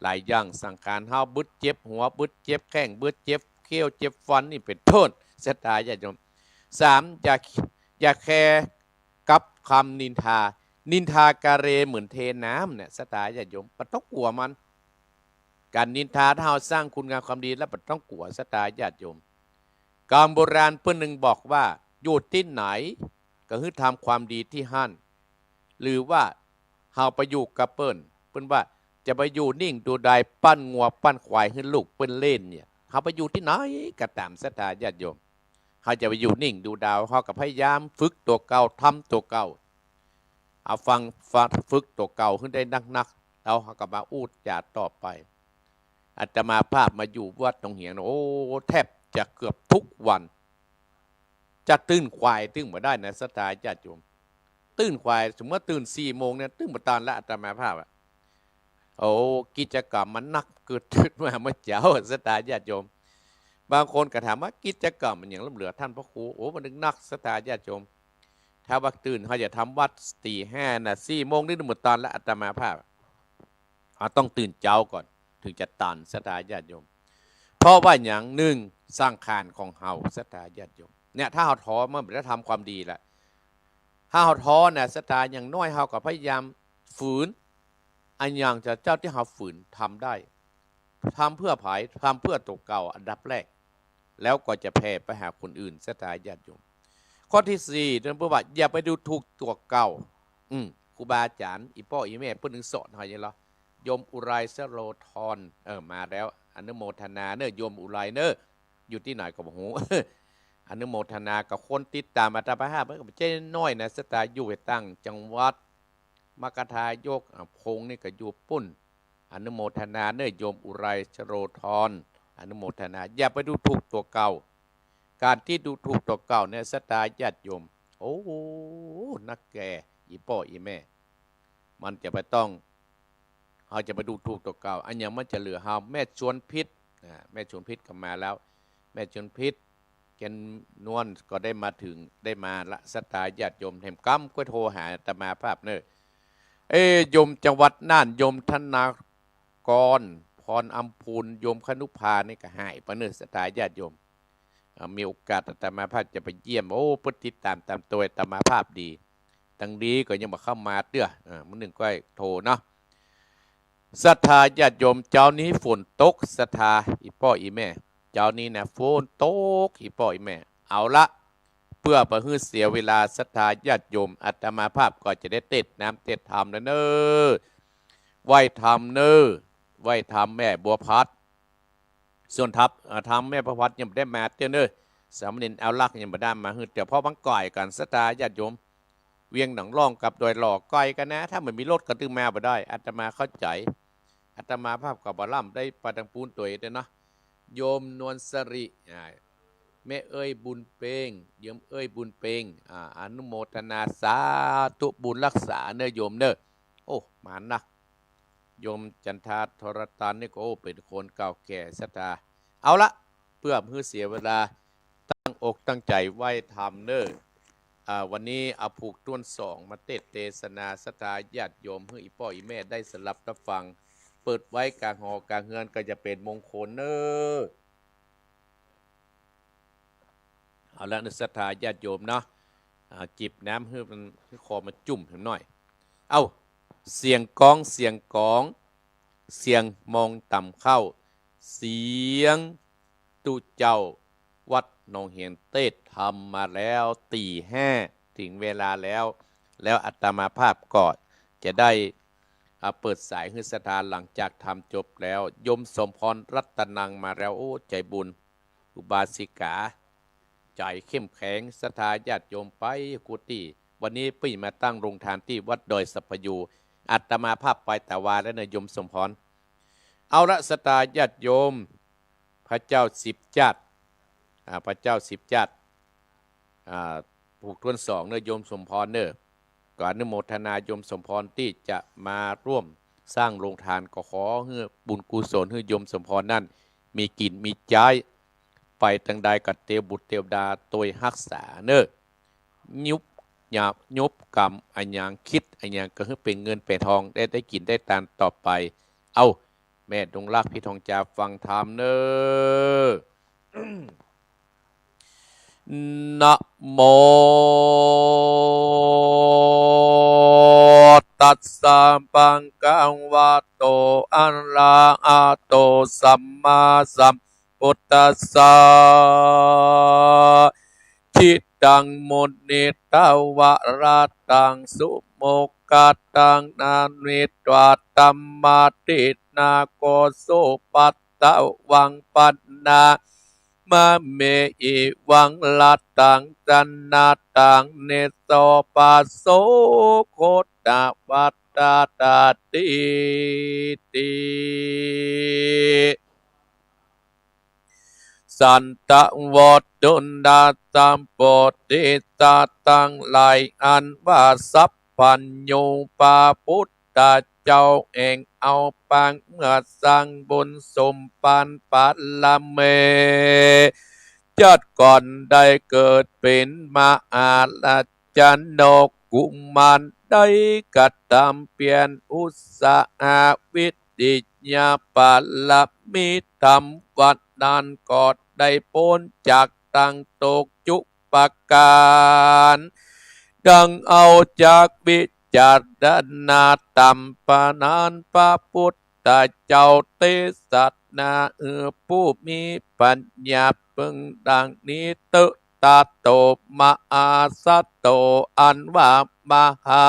หลายอย่าง สังขารเฮา บาดเจ็บหัว บาดเจ็บแข้ง บาดเจ็บเขี้ยว เจ็บฟัน นี่เป๋นต้น ศรัทธาญาติโยม สาม อย่า อย่าแคร์กับคำนินทา นินทากาเรเหมือนเทน้ำเนี่ย ศรัทธาญาติโยม บ่ต้องกั๋วมัน ก๋านนินทา ถ้าเฮาสร้างคุณงามความดีแล้วบ่ต้องกั๋ว ศรัทธาญาติโยม กำโบราณเปิ้นนึ่งบอกว่า อยู่ตี้ไหน ก็หื้อทำความดีตี้หั้น หรือว่าเฮาไปอยู่กับเปิ้น เปิ้นว่าจะไปอยู่นิ่งดูดาย ปั้นงัวปั้นควายหื้อลูกเปิ้นเล่นเนี่ย เฮาไปอยู่ตี้ไหนก็ต๋าม ศรัทธาญาติโยม เฮาจะไปอยู่นิ่งดูดาย เฮาก็พยายามฝึกตั๋วเก่า ทำตั๋วเก่า เอาฟัง ฟัง ฝึกตั๋วเก่าหื้อได้นักๆ แล้วเฮาก็มาอู้จ๋าต่อไป อาตมาภาพมาอยู่วัดหนองเหียงนะ โอ้ แทบจะเกือบทุกวัน จะตื่นควายตึงบ่ได้นะ ศรัทธาญาติโยม ตื่นควาย สมมุติว่าตื่นสี่โมงเนี่ย ตื่นบ่ตันละ อาตมาภาพอะ โอ้ กิจกรรมมันนักเกิดขึ้นมาเมื่อเจ๊า ศรัทธาญาติโยม บางคนก็ถามว่ากิจกรรมมันหยังล้ำเหลือท่านพระครู โอ้ มันนัก ศรัทธาญาติโยม ถ้าว่าตื่นเฮาจะทำวัตรตีห้าน่ะ สี่โมงนี่ตื่นบ่ตันละ อาตมาภาพ เฮาต้องตื่นเจ๊าก่อน ถึงจะตัน ศรัทธาญาติโยม เพราะว่าหยัง นึ่ง สังขารของเฮา ศรัทธาญาติโยม เนี่ย ถ้าเฮาท้อ มันบ่ได้ทำความดีละ ถ้าเฮาท้อน่ะ ศรัทธา อย่างน้อยเฮาก็พยายามฝืน อะหยังจะเจ้าตี้เฮาฝืนทำได้ ทำเพื่อใผ ทำเพื่อตั๋วเก่าอันดับแรก แล้วก็จะแผ่ไปหาคนอื่น ศรัทธาญาติโยม ข้อตี้สี่ เปิ้นบอกว่าอย่าไปดูถูกตั๋วเก่า อืม ครูบาอาจ๋ารย์ อี่ป้ออี่แม่เปิ้นนึ่งสอนเฮาอย่างนี้เหรอ โยมอุไร สโรธร เออ มาแล้ว อนุโมทนาเนาะ โยมอุไรเนาะ อยู่ตี้ไหนก็บ่ฮู้ อนุโมทนากับคนติดต๋ามอาตมาภาพ มันก็บ่ใจ้น้อยนะ ศรัทธา อยู่ต่างจังหวัด มัคคทายก อ่ะ พงษ์นี่ก็อยู่ปุ้น อนุโมทนาเนาะ โยมอุไร สโรธร อนุโมทนา อย่าไปดูถูกตั๋วเก่า ก๋านตี้ดูถูกตั๋วเก่าเนี่ย ศรัทธาญาติโยม โอ้ นักแก่ อี่ป้ออี่แม่ มันจะไปต้อง เฮาจะไปดูถูกตั๋วเก่า อันหยังมันจะเหลือเฮา แม่ชวนพิษ อ่า แม่ชวนพิษก็มาแล้ว แม่ชวนพิษ แก่นนวลก็ได้มาเถิง ได้มาละ ศรัทธาญาติโยม แหมกำก้วยโทรหาอาตมาภาพเน่อ เอ้ย โยมจังหวัดน่าน โยมธนากร พรอำพูน โยมคณุภานี่ก็หายไปเน่อ ศรัทธาญาติโยม อ่า มีโอกาสอาตมาภาพจะไปเยี่ยม โอ้ เปิ้นติดต๋ามต๋ามตั๋วอาตมาภาพดี ตังดีก็ยังบ่เข้ามาเตื้อ อ่า มื้อนึ่งก้อยโทรเนาะ ศรัทธาญาติโยม เจ๊านี้ฝนตก ศรัทธาอี่ป้ออี่แม่ เจ๊านี้นะ ฝนตก อี่ป้ออี่แม่ เอาละ เปื้อบ่หื้อเสียเวลา ศรัทธาญาติโยม อาตมาภาพก็จะได้เตสน์น้ำเตสน์ธรรมแล้วเน่อ ไหว้ธรรมเน่อ ไหว้ธรรมแม่บัวพัด ส่วนธรรม อ่า ธรรมแม่บัวพัดยังบ่ได้มาเตื้อเน่อ สามเณรเอาลักษณ์ยังบ่ได้มาหื้อเตื้อ เพราะมันไก๋กั๋น ศรัทธาญาติโยม เวียงหนองล่องกับดอยหล่อไก๋กั๋นนะ ถ้าบ่มีรถก็ตึงมาบ่ได้ อาตมาเข้าใจ๋ อาตมาภาพก็บ่ล้ำได้ไปตางปู๊นตวยเตื้อเนาะ โยมนวลสิริ อ่า แม่เอ้ยบุญเพ็ง โยมเอ้ยบุญเพ็ง อ่า อนุโมทนาสาธุบุญรักษาเน่อโยมเน่อ โอ้ หมานนัก โยมจันทาธรตันนี่ก็ โอ้ เป๋นคนเก่าแก่ศรัทธา เอาละ เปื้อบ่หื้อเสียเวลา ตั้งอกตั้งใจ๋ไหว้ธรรมเน่อ อ่า วันนี้เอาผูกถ้วนสองมาเตสน์เตสนา ศรัทธาญาติโยม หื้ออี่ป้ออี่แม่ได้สดับรับฟัง เปิดไว้ก๋างหอก๋างเฮือนก็จะเป๋นมงคลเน่อ เอาละเน่อ ศรัทธาญาติโยมเนาะ อ่า จิบน้ำหื้อมัน หื้อคอมันจุ่มแหมหน่อย เอ้า เสียงกอง เสียงกอง เสียงมองต่ำเข้า เสียงตุ๊เจ้าวัดหนองเหียนเตสน์ธรรมมาแล้ว ตี๋ห้า เถิงเวลาแล้ว แล้วอาตมาภาพก็จะได้ อ่า เปิดสายหื้อศรัทธาหลังจากธรรมจบแล้ว โยมสมพรรัตนังมาแล้ว โอ้ ใจ๋บุญ อุบาสิกา ใจ๋เข้มแข็ง ศรัทธาญาติโยมไปกู้ตี้ วันนี้ปี้มาตั้งโรงทานตี้วัดดอยสัพพยู อาตมาภาพไปต๋าวาแล้วเน่อโยมสมพร เอาละ ศรัทธาญาติโยม พระเจ้าสิบจาติ อ่า พระเจ้าสิบจาติ อ่า ผูกถ้วนสองเน่อโยมสมพรเน่อ ก็อนุโมทนาโยมสมพรตี้จะมาร่วมสร้างโรงทาน ก็ขอหื้อบุญกุศลหื้อโยมสมพรนั้น มีกิ๋นมีใจ๊ ไปตางใดก็เตวบุตรเตวดาตวยฮักษาเน่อ ยุบหยาบยุบกำอะหยัง กึ๊ดอะหยังก็หื้อเป๋นเงินเป๋นทอง ได้ ได้กิ๋นได้ตานต่อไป เอ้า แม่ดวงรัก พี่ทองจ๋า ฟังธรรมเน่อ นะโม ตัสสะ ภะคะวะโต อะระหะโต สัมมาสัมพุทธัสสะ จิตตัง มุนิตวะ ระหัตตัง สุมุขขัตตัง นะ นิตวะ ธัมมาทินาโข สุภัททวัง ภะนะมะเม อิวัง รัตตัง ชนะตัง นิสโส ปะโสโข ตะวัตตะ ตะติติ สันตะโว ตุณฑะสัพโพธิสัตว์ตังหลาย อันว่าสัพพัญญูพระพุทธเจ้าแอ่งเอาปางเมือสร้างบุญสมภารบารมี จัดก่อนได้เกิดเป๋นมหาราชนกกุมาร ได้กระทำเพียรอุตสาหะวิริยะบารมีธรรม วันนั้นก็ได้ป๊นจากตังทุกข์จุกประก๋าน ดังเอาจักวิจารณาธรรม ปานนั้นพระพุทธเจ้าเตสนา เออ ผู้มีปัญญาเปิงดังนี้เต๊อะ ตะโต มหาสัตโต อันว่ามหา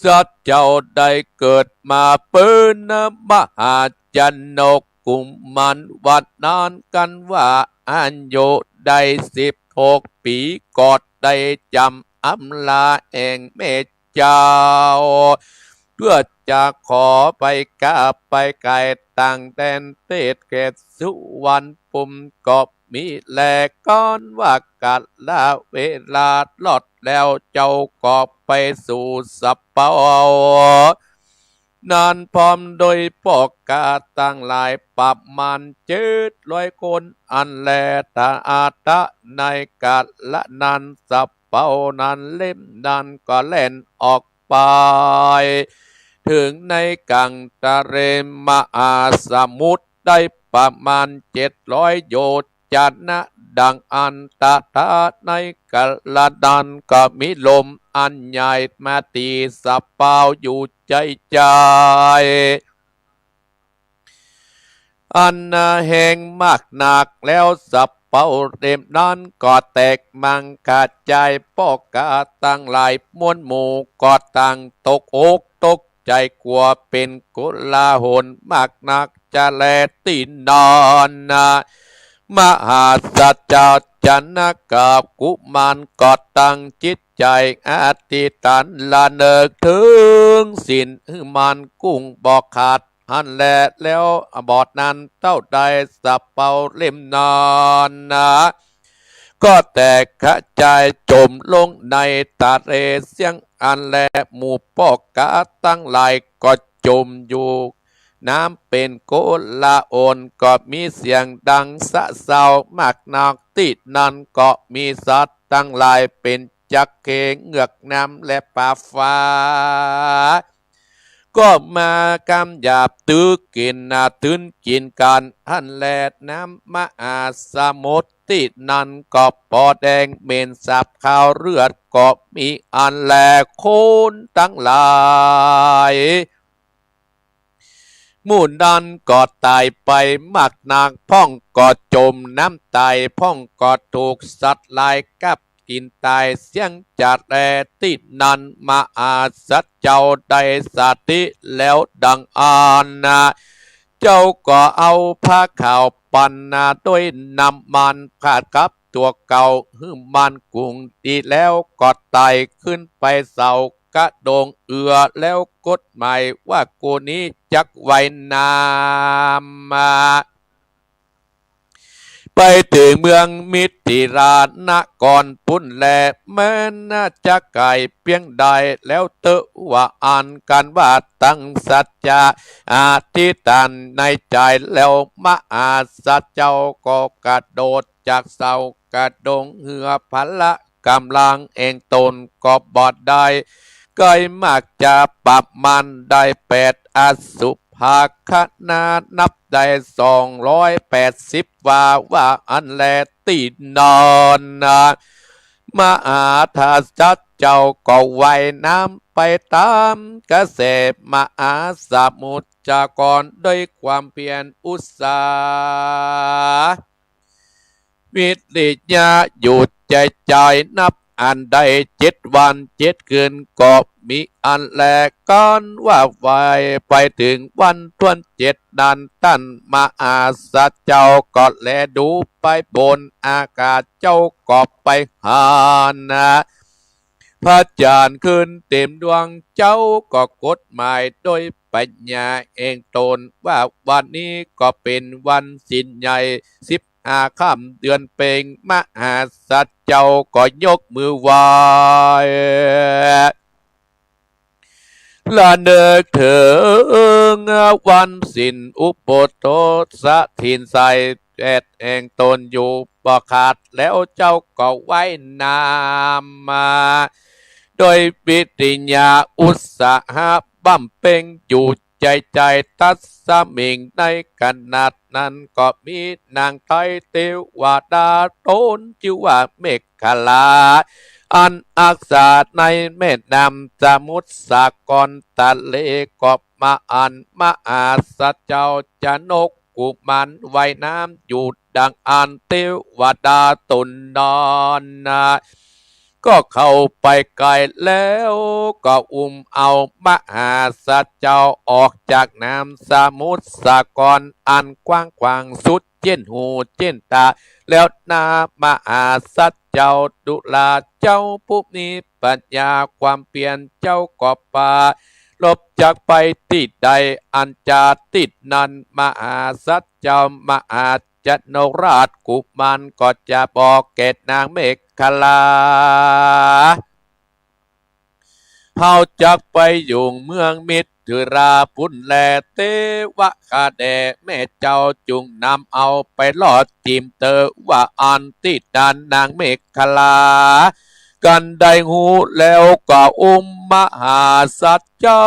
สัตว์เจ้าได้เกิดมาเป๋นมหาชนกกุมาร วันนั้นกันว่าอายุได้สิบหกปี๋ ก็ได้จ๋ำอำลาแอ่งแม่เจ้า เพื่อจะขอไปกาบไปไกลต่างแดนเตสเขตสุวรรณ ปุมก็มีแล กั๋นว่ากั๋นละเวลาลอดแล้ว เจ้าก็ไปสู่สะเปา นั้นพร้อมโดยป้อก๋าตังหลายประมาณเจ็ดร้อยคน อันแล ตะอาตะในกาละนั้นสะเปานั้นเล่มนั้นก็แล่นออกไป เถิงในก๋างทะเลมหาสมุทรได้ประมาณเจ็ดร้อยโยชน์ จะนะดังอันตะทะในกาละนั้นก็มีลมอันใหญ่มาตี๋สะเปาอยู่ใจ๋ๆ อันแฮงมากนัก แล้วสะเปาเล่มนั้นก็แตกมังกระจาย ป้อก๋าตังหลายมวลหมู่ก็ต่างตกอกตกใจ๋กั๋วเป๋นโกลาหลมากนัก จะแล ตี้นั้นนะ มหาสัจจาวจะนะกับกุมารก็ตั้งจิตใจ๋อธิษฐานละเนิกเถิงศีลหื้อมั่นกุ้งบ่ขาดหั้นแล แล้วบ่อนานเต้าใดสะเปาเล่มนั้นนะ ก็แตกกระจายจมลงในทะเลเสี้ยง อันแล หมู่ป้อก๋าตังหลายก็จมอยู่ น้ำเป๋นโกลาหลม ก็มีเสียงดังสะเซามากนัก ตี้นั้นก็มีสัตว์ตังหลายเป๋นจักเข้ เหงือกน้ำ และป๋าฟ้า ก็มาก้ำหยาบตื้อกิ๋นนา ตื้นกิ๋นกั๋นหั้นแล น้ำมหาสมุทรตี้นั้นก็ปอแดงเหม็นสาบคาวเลือดก็มี อันแล คนตังหลายหมู่นั้นก็ต๋ายไปมากนัก พ่องก็จมน้ำต๋าย พ่องก็ถูกสัตว์หลายกัดกิ๋นต๋ายเสี้ยง จะแล ตี้นั้นมหาสัจจาวได้สติแล้วดังอั้นนะ เจ้าก็เอาผ้าขาวปันนาด้วยน้ำมัน ผ้ากับตั๋วเก่าหื้อมั่นกุ้งดีแล้ว ก็ไต่ขึ้นไปเสากระโดงเอือ แล้วกฎหมายว่ากูนี้จักว่ายน้ำมา ไปเถิงเมืองมิถิลานครปุ้นแล แม้นนาจะไก๋เปียงใด แล้วเต๊อะว่าอั้น กั๋นว่าตั้งสัจจะอธิษฐานในใจ๋แล้ว มหาสัจจาวก็กระโดดจากเสากระโดงเอือ พละก๋ำลังแห่งต๋นก็บ่ได้ ไก๋มากจะประมาณได้แปดอสุภาคณา นับได้สองร้อยแปดสิบวา ว่าอั้นแล ตี้นั้นนะ มหาสัจจาวก็ว่ายน้ำไปต๋ามกระแสมหาสมุทรสาคร ด้วยความเพียรอุตสาหะ วิริยะอยู่ใจ๋ๆ นับอันได้เจ็ดวันเจ็ดคืนก็มี อันแล กั๋นว่าว่ายไปเถิงวันถ้วนเจ็ดนั้น ต้านมหาสัจจาวก็แลดูไปบนอากาศ เจ้าก็ไปหันนะ พระจันทร์ขึ้นเต็มดวง เจ้าก็กฎหมายด้วยปัญญาแห่งต๋นว่าวันนี้ก็เป๋นวันศีลใหญ่ สิบห้าค่ำเดือนเพ็ญ มหาสัจจาวก็ยกมือไหว้ ระเนิกเถิงวันศีลอุโบสถศีลใส แปดแห่งต๋นอยู่บ่ขาด แล้วเจ้าก็ว่ายน้ำมา โดยวิริยะอุตสาหะบำเพ็ญอยู่ใจ๋ๆ ตัสมิง ในขณะนั้นก็มีนางไท้เตวดาต๋นจื้อว่าเมขลา อันอักษาในแม่น้ำสมุทรสาครทะเล ก็มาอันมหาสัจจาวจะนกกุมารว่ายน้ำอยู่ดังอั้น เตวดาต๋นนั้นนะ ก็เข้าไปใก้แล้วก็อุ้มเอามหาสัจจาวออกจากน้ำสมุทรสาครอันกว้างขวางสุดเจียนหูเจียนต๋า แล้วนะ มหาสัจจาว ดูราเจ้าผู้มีปัญญาความเพียร เจ้าก็ปรารภจักไปตี้ใด อันจะตี้นั้น มหาสัจจาว มหา ชนกราชกุมารก็จะบอกแก่นางเมขลา เฮาจักไปอยู่เมืองมิถิราปุ้นแล เตวะข้าแด่แม่เจ้าจุ่งนำเอาไปลอดจิ่มเตอ ว่าอันตี้นั้นนางเมขลา กันได้ฮู้แล้วก็อุ้มมหาสัตว์เจ้า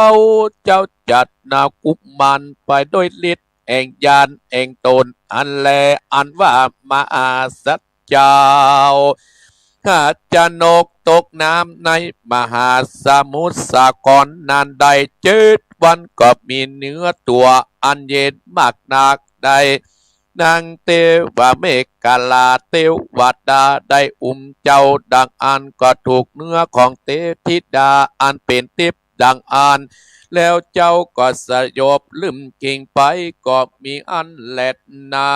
เจ้าชนกกุมารไปโดยฤทธิ์แห่งญาณแห่งต๋น อันแลอันว่ามหาสัตว์ เจ้า หาชนกตกน้ำในมหาสมุทรสาครนั้นได้เจ็ดวัน ก็มีเนื้อตั๋วอันเย็นมากนัก ได้นางเตวะเมขลาเตวดาได้อุ้มเจ้าดังอั้น ก็ถูกเนื้อของเตวธิดาอันเป๋นทิพย์ดังอั้น แล้วเจ้าก็สยบลึมกลิ้งไป ก็มีอั้นแลนา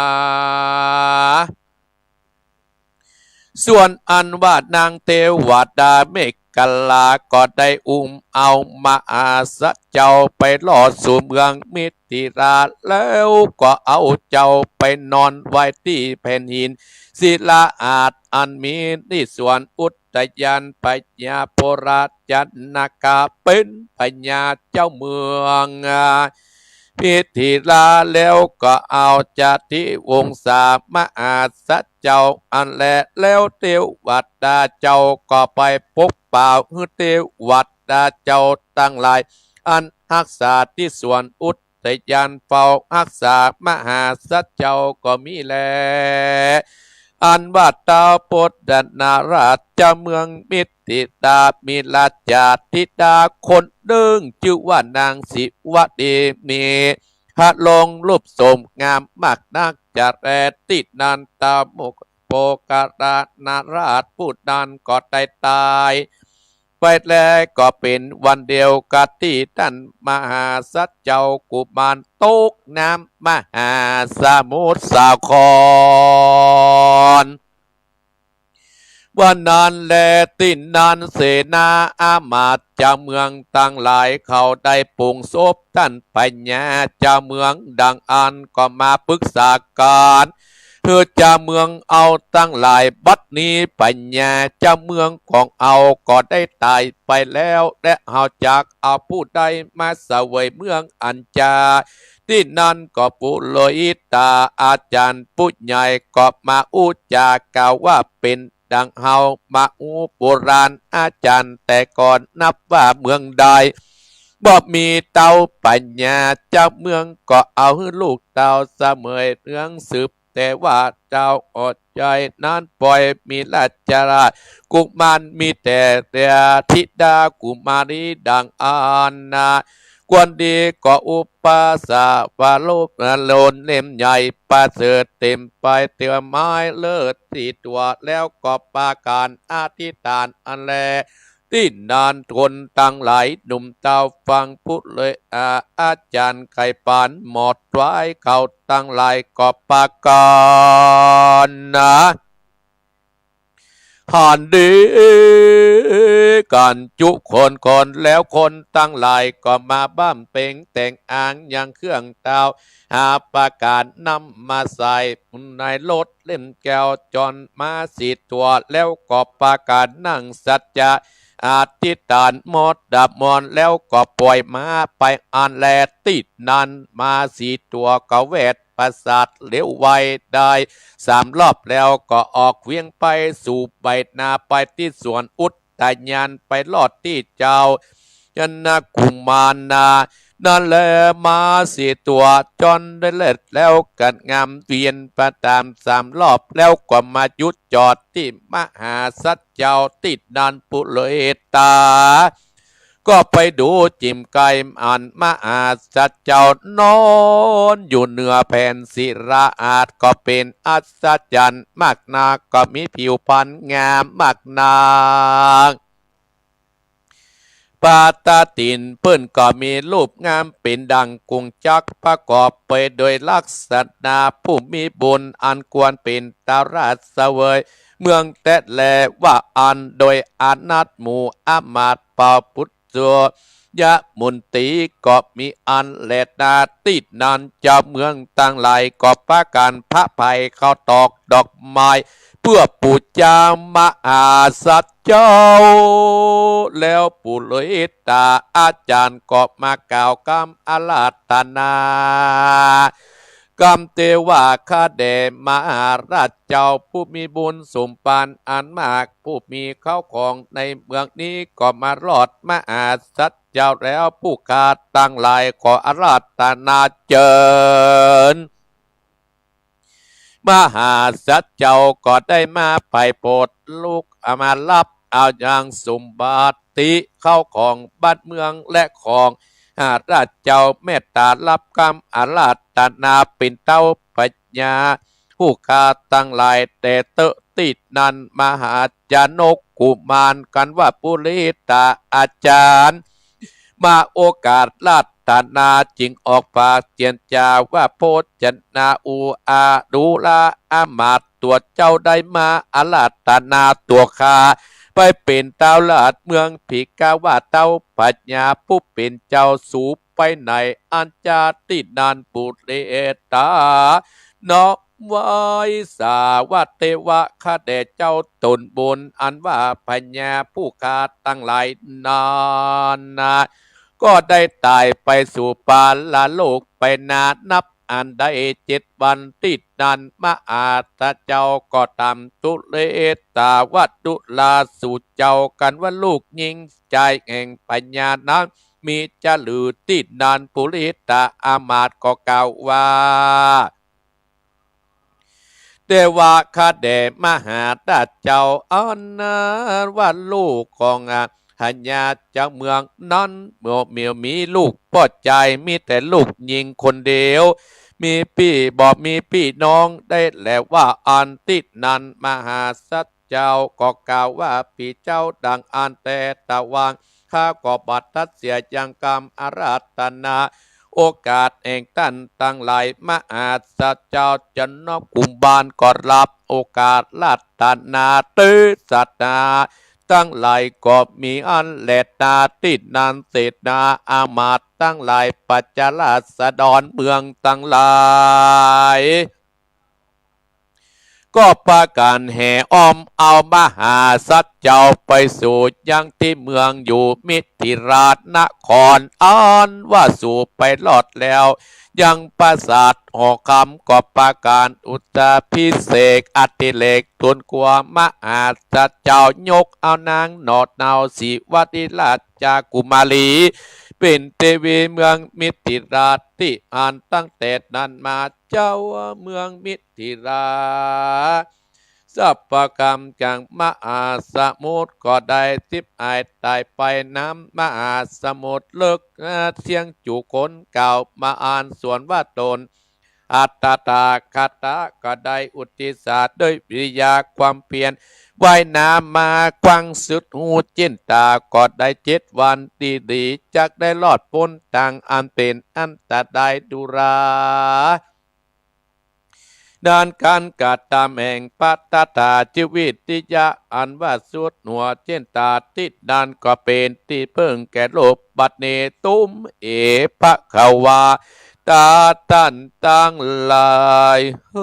ส่วนอันว่านางเตวดาเมขลาก็ได้อุ้มเอามหาสัตว์เจ้าไปลอดสู่เมืองมิถิรา แล้วก็เอาเจ้าไปนอนไว้ตี้แผ่นหินศิลาอาสน์อันมีตี้สวนอุทยานพญาโพราชนกะเป๋นพญาเจ้าเมือง มิถิรา แล้วก็เอาจาติวงศามหาสัตว์เจ้าอันแล แล้วเตวดาเจ้าก็ไปปกป้องหื้อเตวดาเจ้าตังหลายอันฮักษาตี้สวนอุทยานเฝ้าฮักษามหาสัตว์เจ้าก็มีแล อันว่าท้าวโพธนาราชเจ้าเมืองมิถิรามีราชธิดาคนนึ่งจื้อว่านางสิวะเด มีพระโลงค์รูปโสมงามมากนักจะแล ตี้นั้นท้าวโมคคัลลานาราชผู้นั้นก็ได้ต๋ายไปแล ก็เป๋นวันเดียวกั๋นตี้ต้านมหาสัตว์เจ้ากุมารตกน้ำมหาสมุทรสาคร วันนั้นแล ตี้นั้นเสนาอามาตย์เจ้าเมืองตังหลายเขาได้ปลงศพต้านพญาเจ้าเมืองดังอั้น ก็มาปึกษากั๋น เฮอเจ้าเมืองเฮาตังหลาย บัดนี้พญาเจ้าเมืองของเฮาก็ได้ต๋ายไปแล้ว และเฮาจักเอาผู้ใดมาเสวยเมืองอันจา ตี้นั้นก็ปุโรหิตาอาจ๋ารย์ผู้ใหญ่ก็มาอู้จากล่าวว่าเป๋นดังเฮามาอู้โบราณอาจ๋ารย์แต่ก่อนนับว่าเมืองใดบ่มีเต้าพญาเจ้าเมือง ก็เอาหื้อลูกเต้าเสวยเมืองสืบ แต่ว่าเจ้าอดใจนั้นป่อยมีราชราชกุมาร มีแต่เตวธิดากุมารีดังอั้นนา ควรดีก็อุปสาวโลกโลนเล่มใหญ่ประเสริฐเต๋มไปเต๋มไม้เลิศตี้ตั๋ว แล้วก็ปากั๋นอธิษฐานอันแล ตี้นั้นคนตังหลายหนุ่มเต้าฟังปุโรหิตาอาจ๋ารย์ไขปานหมดไว้ เขาตังหลายก็ปากั๋นนะ หันดีกั๋นจุคนคน แล้วคนตังหลายก็มาบำเพ็งแต่งอางยังเครื่องเต้า หาประก๋านนำมาใส่ในรถเล่มแก้ว จ๋อนม้าสี่ตั๋ว แล้วก็ปากั๋นนั่งสัจจะอธิษฐานหมดดาบมนต์ แล้วก็ป่อยม้าไปอันแล ตี้นั้นม้าสี่ตั๋วก็แวด ประสาทเหลียวไวได้สามรอบแล้วก็ออกเวียงไปสู่ใบนาไปตี้สวนอุทยานไปลอดตี้เจ้าชนกกุมารนา นั้นแลม้าสี่ตั๋วจ๋อนได้เลิศแล้วก็งามเวียนไปต๋ามสามรอบแล้วก็มาหยุดจอดตี้มหาสัตว์เจ้าตี้นั้นปุโรหิตา ก็ไปดูจิ่มใก้อันมหาสัตว์เจ้านอนอยู่เหนือแผ่นศิลาอาสน์ ก็เป๋นอัศจรรย์มากนัก ก็มีผิวพรรณงามมากนัก ปาตะติ่นเปิ้นก็มีรูปงามเป๋นดั่งกงจักร ประกอบไปโดยลักษณะผู้มีบุญ อันควรเป๋นเต้าราชเสวยเมืองแต๊แล ว่าอั้น โดยอานัตหมู่อามาตย์ พระพุทธ สุริยมนตรีก็มีอันแลนา ตี้นั้นเจ้าเมืองตังหลายก็ปากั๋นผะไพร่เข้าตอกดอกไม้ เปื้อปู๋จามหาสัตว์เจ้า แล้วปุริตาอาจ๋ารย์ก็มากล่าวกำอาราธนา กำเตว่า ข้าแด่มหาราชเจ้าผู้มีบุญสมภารอันมาก ผู้มีเข้าของในเมืองนี้ก็มารอดมหาสัตว์เจ้าแล้ว ผู้ข้าตังหลายขออาราธนาเจิญ มหาสัตว์เจ้าก็ได้มาไปโปรดลูก เอามาฮับเอายังสมบัติเข้าของบ้านเมืองและของ หาราชเจ้าเมตตาฮับกำอาราธนาเป๋นเต๊าปัญญา ผู้ข้าตังหลายแต่เต๊อะ ตี้นั้นมหาชนกกุมารกันว่าปุริตาอาจ๋ารย์ มาโอกาสอาราธนาจึงออกปากเจียรจาว่า โภชนา อุราดูราอามาตย์ ตั๋วเจ้าได้มาอาราธนาตั๋วข้า ไปเป๋นเต๊าราชเมือง เพียงกาว่าเต๊าปัญญาผู้เป๋นเจ้าสูไปไหน อันจาตี้นั้นปุริตา น้อมไหว้สาว่า เตวะ ข้าแด่เจ้าต๋นบุญ อันว่าพญาผู้ข้าตังหลายนั้นนะ ก็ได้ต๋ายไปสู่ปาลโลกไปนานับอันได้เจ็ดวัน ตี้นั้นมหาสัตว์เจ้าก็ตำปุริตาว่า ดูราสูเจ้า กันว่าลูกญิงใจ๋แห่งพญานั้นมีจาหรือ ตี้นั้นปุริตาอามาตย์ก็กล่าวว่า เตวะ ข้าแด่มหาราชเจ้า อันว่าลูกของอา พญาเจ้าเมืองนั้นบ่มีลูกป้อจาย มีแต่ลูกญิงคนเดียว มีปี้ บ่มีปี้น้องได้แลว่าอั้น ตี้นั้นมหาสัตว์เจ้าก็กล่าวว่า ปี้เจ้า ดังอั้นแต๊ตะวาง ข้าก็บัดตัดเสียยังกำอาราธนา โอกาสแห่งต้านตังหลาย มหาสัตว์เจ้าชนกกุมารก็ฮับโอกาสอาราธนา เตสนาตังหลายก็มีอันแลนา ตี้นั้นเสนาอามาตย์ตังหลาย ประชาราษฎรเมืองตังหลาย ก็ปากั๋นแห่อ้อมเอามหาสัตว์เจ้าไปสู่ยังตี้เมืองอยู่มิถิราชนคร อันว่าสู่ไปรอดแล้ว ยังปราสาทหอคำ ก็ปากั๋นอุตตาภิเษกอดิเรก ตูลกั๋วมหาสัตว์เจ้ายกเอานางหนอดเนาสีวลีราชกุมารี เป๋นเตวีเมืองมิถิราช ตี้อั้นตั้งแต่นั้นมา เจ้าเมืองมิถิราช สัพพะกำจังมหาสมุทรก็ได้สิบหายต๋ายไป น้ำมหาสมุทรเลิกเสี้ยงจุคน กล่าวมาอันสวนว่าต๋น อัตถาคตะก็ได้อุทิศาด้วยวิริยะความเพียร ว่ายน้ำมาขว้างสุดหูจินตา ก็ได้เจ็ดวันดีๆ จักได้รอดป๊นตางอันเป๋นอันตราย ดูรา นั้นก๋านกระตำแห่งพระตถาคตวิริยะ อันว่าสุดหัวจินตา ตี้นั้นก็เป๋นตี้เปิ้งแก่โลก บัดนี้ตุมเห ภควา ตาต้านตังหลายเฮ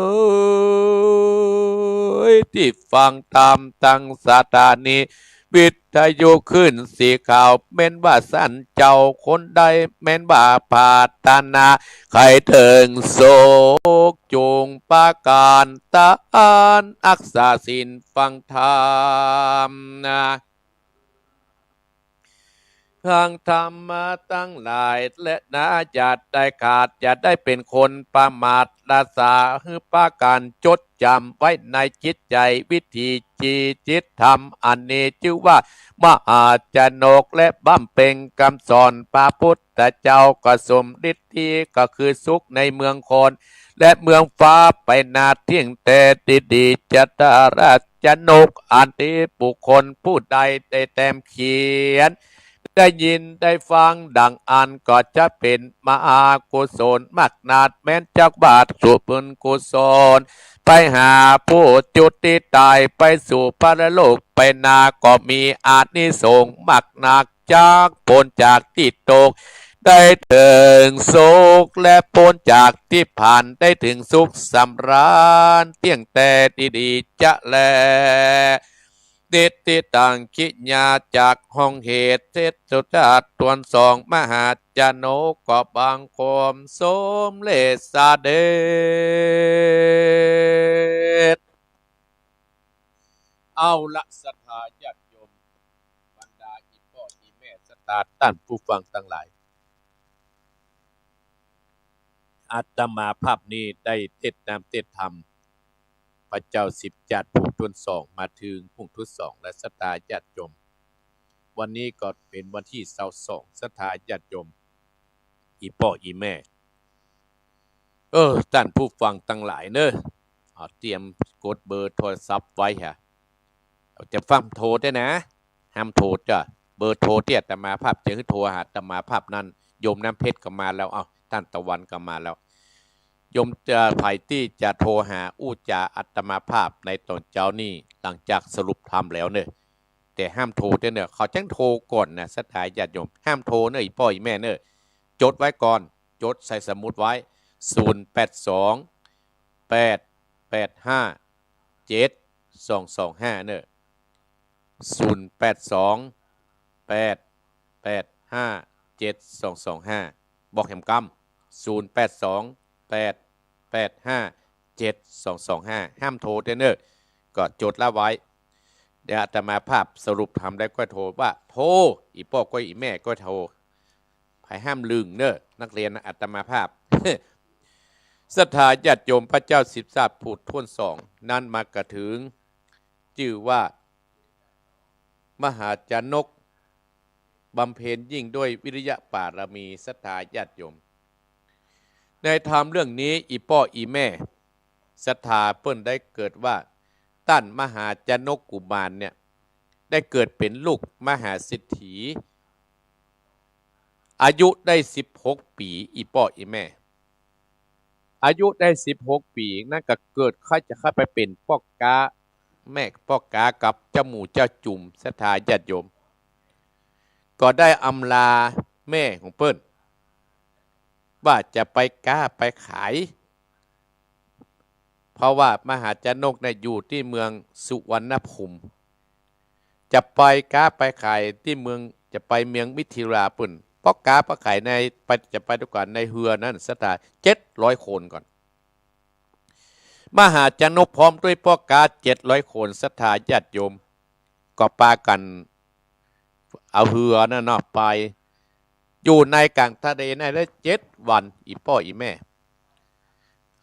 ย ตี้ฟังธรรมตางสถานีวิทยุคลื่นสีขาว แม่นว่าต้านเจ้าคนใด แม่นว่าปรารถนาใค่เถิงสุข จุ่งปากั๋นตานฮักษาศีลฟังธรรมนะ ฟังธรรมะตังหลาย และนาอย่าได้ขาด อย่าได้เป๋นคนประมาท รักษาหื้อปากั๋นจดจ๋ำไว้ในจิตใจ๋ วิถีชีวิตธรรมอันนี้จื้อว่ามหาชนก และบำเพ็งกำสอนพระพุทธเจ้าก็สมฤทธิ์ดี ก็คือสุขในเมืองคน และเมืองฟ้าไปนาเตี้ยงแต๊ดีๆ จาตราชนก อันตี้บุคคลผู้ใดได้แต้มเขียน ได้ยินได้ฟังดังอั้นก็จะเป๋นมหากุศลมากนัก แม้นจักบาปสู่บุญกุศล ไปหาผู้จุติตาย ไปสู่ปรโลกไปนา ก็มีอานิสงส์มากนัก จักป๊นจากตี้ตก ได้เถิงสุข และป๊นจากตี้ผ่าน ได้เถิงสุขสำราญ เตี้ยงแต๊ดีๆ จะแล นิฏฐิตัง กิริยาจักห้องเหตุ เสด็จสุชาติตวนสอง มหาชนกก็บังคมสมเร็จเสด็จ เอาละ ศรัทธาญาติโยม บรรดาอี่ป้ออี่แม่ ศรัทธาต้านผู้ฟังตังหลาย อาตมาภาพนี้ได้เตสน์น้ำเตสน์ธรรม พระเจ้าสิบจาติผู้ต้นสอง มาเถิงผู้ทุดสองแล้ว ศรัทธาญาติโยม วันนี้ก็เป๋นวันตี้ซาวสอง ศรัทธาญาติโยม อี่ป้ออี่แม่ เออ ต้านผู้ฟังตังหลายเนอะ เอาเตรียมกดเบอร์โทรศัพท์ไว้ฮะ เอาจะฟั่มโทรได้นะ ห้ามโทรจ้ะ เบอร์โทรตี้อาตมาภาพจะหื้อโทรหาอาตมาภาพนั้น โยมน้ำเพชรก็มาแล้ว เอ้า ต้านตะวันก็มาแล้ว โยมจะ ใผตี้จะโทรหาอู้จ๋าอาตมาภาพในต๋อนเจ๊านี้ หลังจากสรุปธรรมแล้วเนอะ แต่ห้ามโทรได้เนอะ เขาจั้งโทรก่อนนะ ศรัทธาญาติโยม ห้ามโทรเนอะ อี่ป้ออี่แม่เนอะ จดไว้ก่อน จดใส่สมุดไว้ ศูนย์แปดสอง แปดแปดห้า เจ็ดสองสองห้า เนอะ ศูนย์แปดสอง แปดแปดห้า เจ็ดสองสองห้า บอกแหมกำ ศูนย์แปดสอง แปดแปดห้า เจ็ดสองสองห้า ห้ามโทรได้เนอะ ก็จดละไว้ เดี๋ยวอาตมาภาพสรุปธรรมแล้วก็โทรว่า โทร อี่ป้อก็อี่แม่ก็โทร ใผห้ามลืมเนอะ นักเรียนอาตมาภาพ ศรัทธาญาติโยม พระเจ้าสิบจาติผู้ต้นสอง นั้นมากระเถิง จื้อว่า มหาชนก บำเพ็ญยิ่งด้วยวิริยะปารมี ศรัทธาญาติโยม ในธรรมเรื่องนี้ อี่ป้ออี่แม่ ศรัทธาเปิ้นได้เกิดว่า ต้านมหาชนกกุมารเนี่ย ได้เกิดเป๋นลูกมหาเศรษฐี อายุได้สิบหกปี๋ อี่ป้ออี่แม่ อายุได้สิบหกปี๋ นั้นก็เกิดใค่จะใค่ไปเป๋นป้อก๊า แม่ป้อก๊ากับเจ้าหมู่เจ้าจุม ศรัทธาญาติโยม ก็ได้อำลาแม่ของเปิ้น ว่าจะไปก๊าไปขาย เพราะว่ามหาชนกเนี่ยอยู่ตี้เมืองสุวรรณภูมิ จะไปก๊าไปขายตี้เมือง จะไปเมืองมิถิลาปู้น ป้อก๊าป้อขายใน ไป จะไปตวยกั๋นในเฮือนั้น ศรัทธา เจ็ดร้อยคนก่อน มหาชนกพร้อมตวยป้อก๊า เจ็ดร้อยคน ศรัทธาญาติโยม ก็ปากั๋นเอาเฮือนั้นเนาะ ไป อยู่ในก๋างทะเลนั้นได้เจ็ดวัน อี่ป้ออี่แม่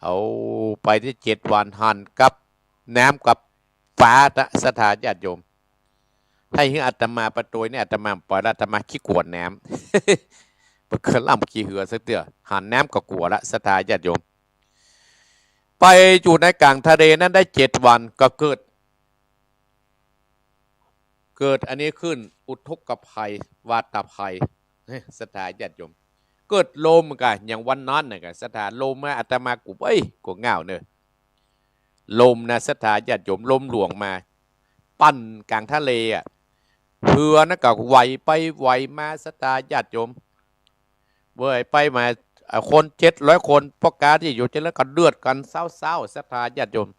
เอาไปได้เจ็ดวัน หันกับน้ำกับฟ้านะ ศรัทธาญาติโยม ถ้าหื้ออาตมาไปตวยนี่ อาตมาบ่ไปละ อาตมาขี้กั๋วน้ำ บ่เกยล่ำขี่เฮือสักเตื้อ หันน้ำก็กั๋วละ ศรัทธาญาติโยม ไปอยู่ในก๋างทะเลนั้นได้เจ็ดวัน ก็เกิด เกิดอันนี้ขึ้น อุทกภัย วาตภัย เฮ้ย ศรัทธาญาติโยม เกิดลมก่ะ อย่างวันนั้นน่ะก่ะ ศรัทธา ลมมา อาตมากู เอ้ย กูง่าวเนอะ ลมนะ ศรัทธาญาติโยม ลมหลวงมา ปั่นก๋างทะเลอะ เฮือนั้นก็ไหวไปไหวมา ศรัทธาญาติโยม ไหวไปมา อ่า คนเจ็ดร้อยคน ป้อก๊าตี้อยู่เจ็ดร้อยก็เดือดกั๋นเซ้าๆ ศรัทธาญาติโยม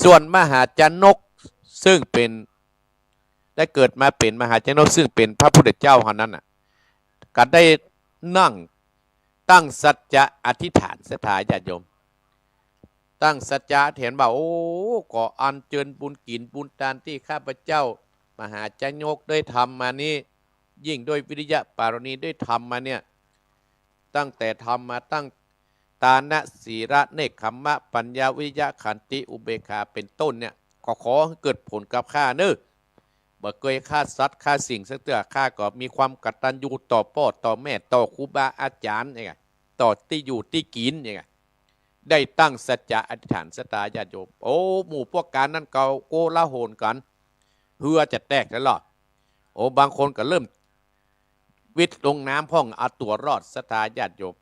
ส่วนมหาชนก ซึ่งเป๋น ได้เกิดมาเป๋นมหาชนก ซึ่งเป๋นพระพุทธเจ้าเฮานั้นน่ะ ก็ได้นั่งตั้งสัจจะอธิษฐาน ศรัทธาญาติโยม ตั้งสัจจะอธิษฐานว่า โอ้ ขออัญเจิญบุญกิ๋นบุญตานตี้ข้าพเจ้ามหาชนกได้ทำมานี้ ยิ่งด้วยวิริยะปารมีได้ทำมาเนี่ย ตั้งแต่ทำมาตั้ง ตานะ ศีละ เนกขัมมะ ปัญญา วิริยะ ขันติ อุเบกขา เป๋นต้นเนี่ย ก็ขอหื้อเกิดผลกับข้าเนอะ บ่เกยฆ่าสัตว์ฆ่าสิ่งสักเตื้อ ข้าก็มีความกตัญญูต่อป้อต่อแม่ ต่อครูบาอาจ๋ารย์เนี่ย ต่อตี้อยู่ตี้กิ๋นเนี่ย ได้ตั้งสัจจะอธิษฐาน ศรัทธาญาติโยม โอ้ หมู่ป้อก๊านั้นก็โกลาหลกั๋น เฮือจะแตกแล้วล่ะ โอ้ บางคนก็เริ่ม วิทย์ลงน้ำพ่อง เอาตั๋วรอด ศรัทธาญาติโยม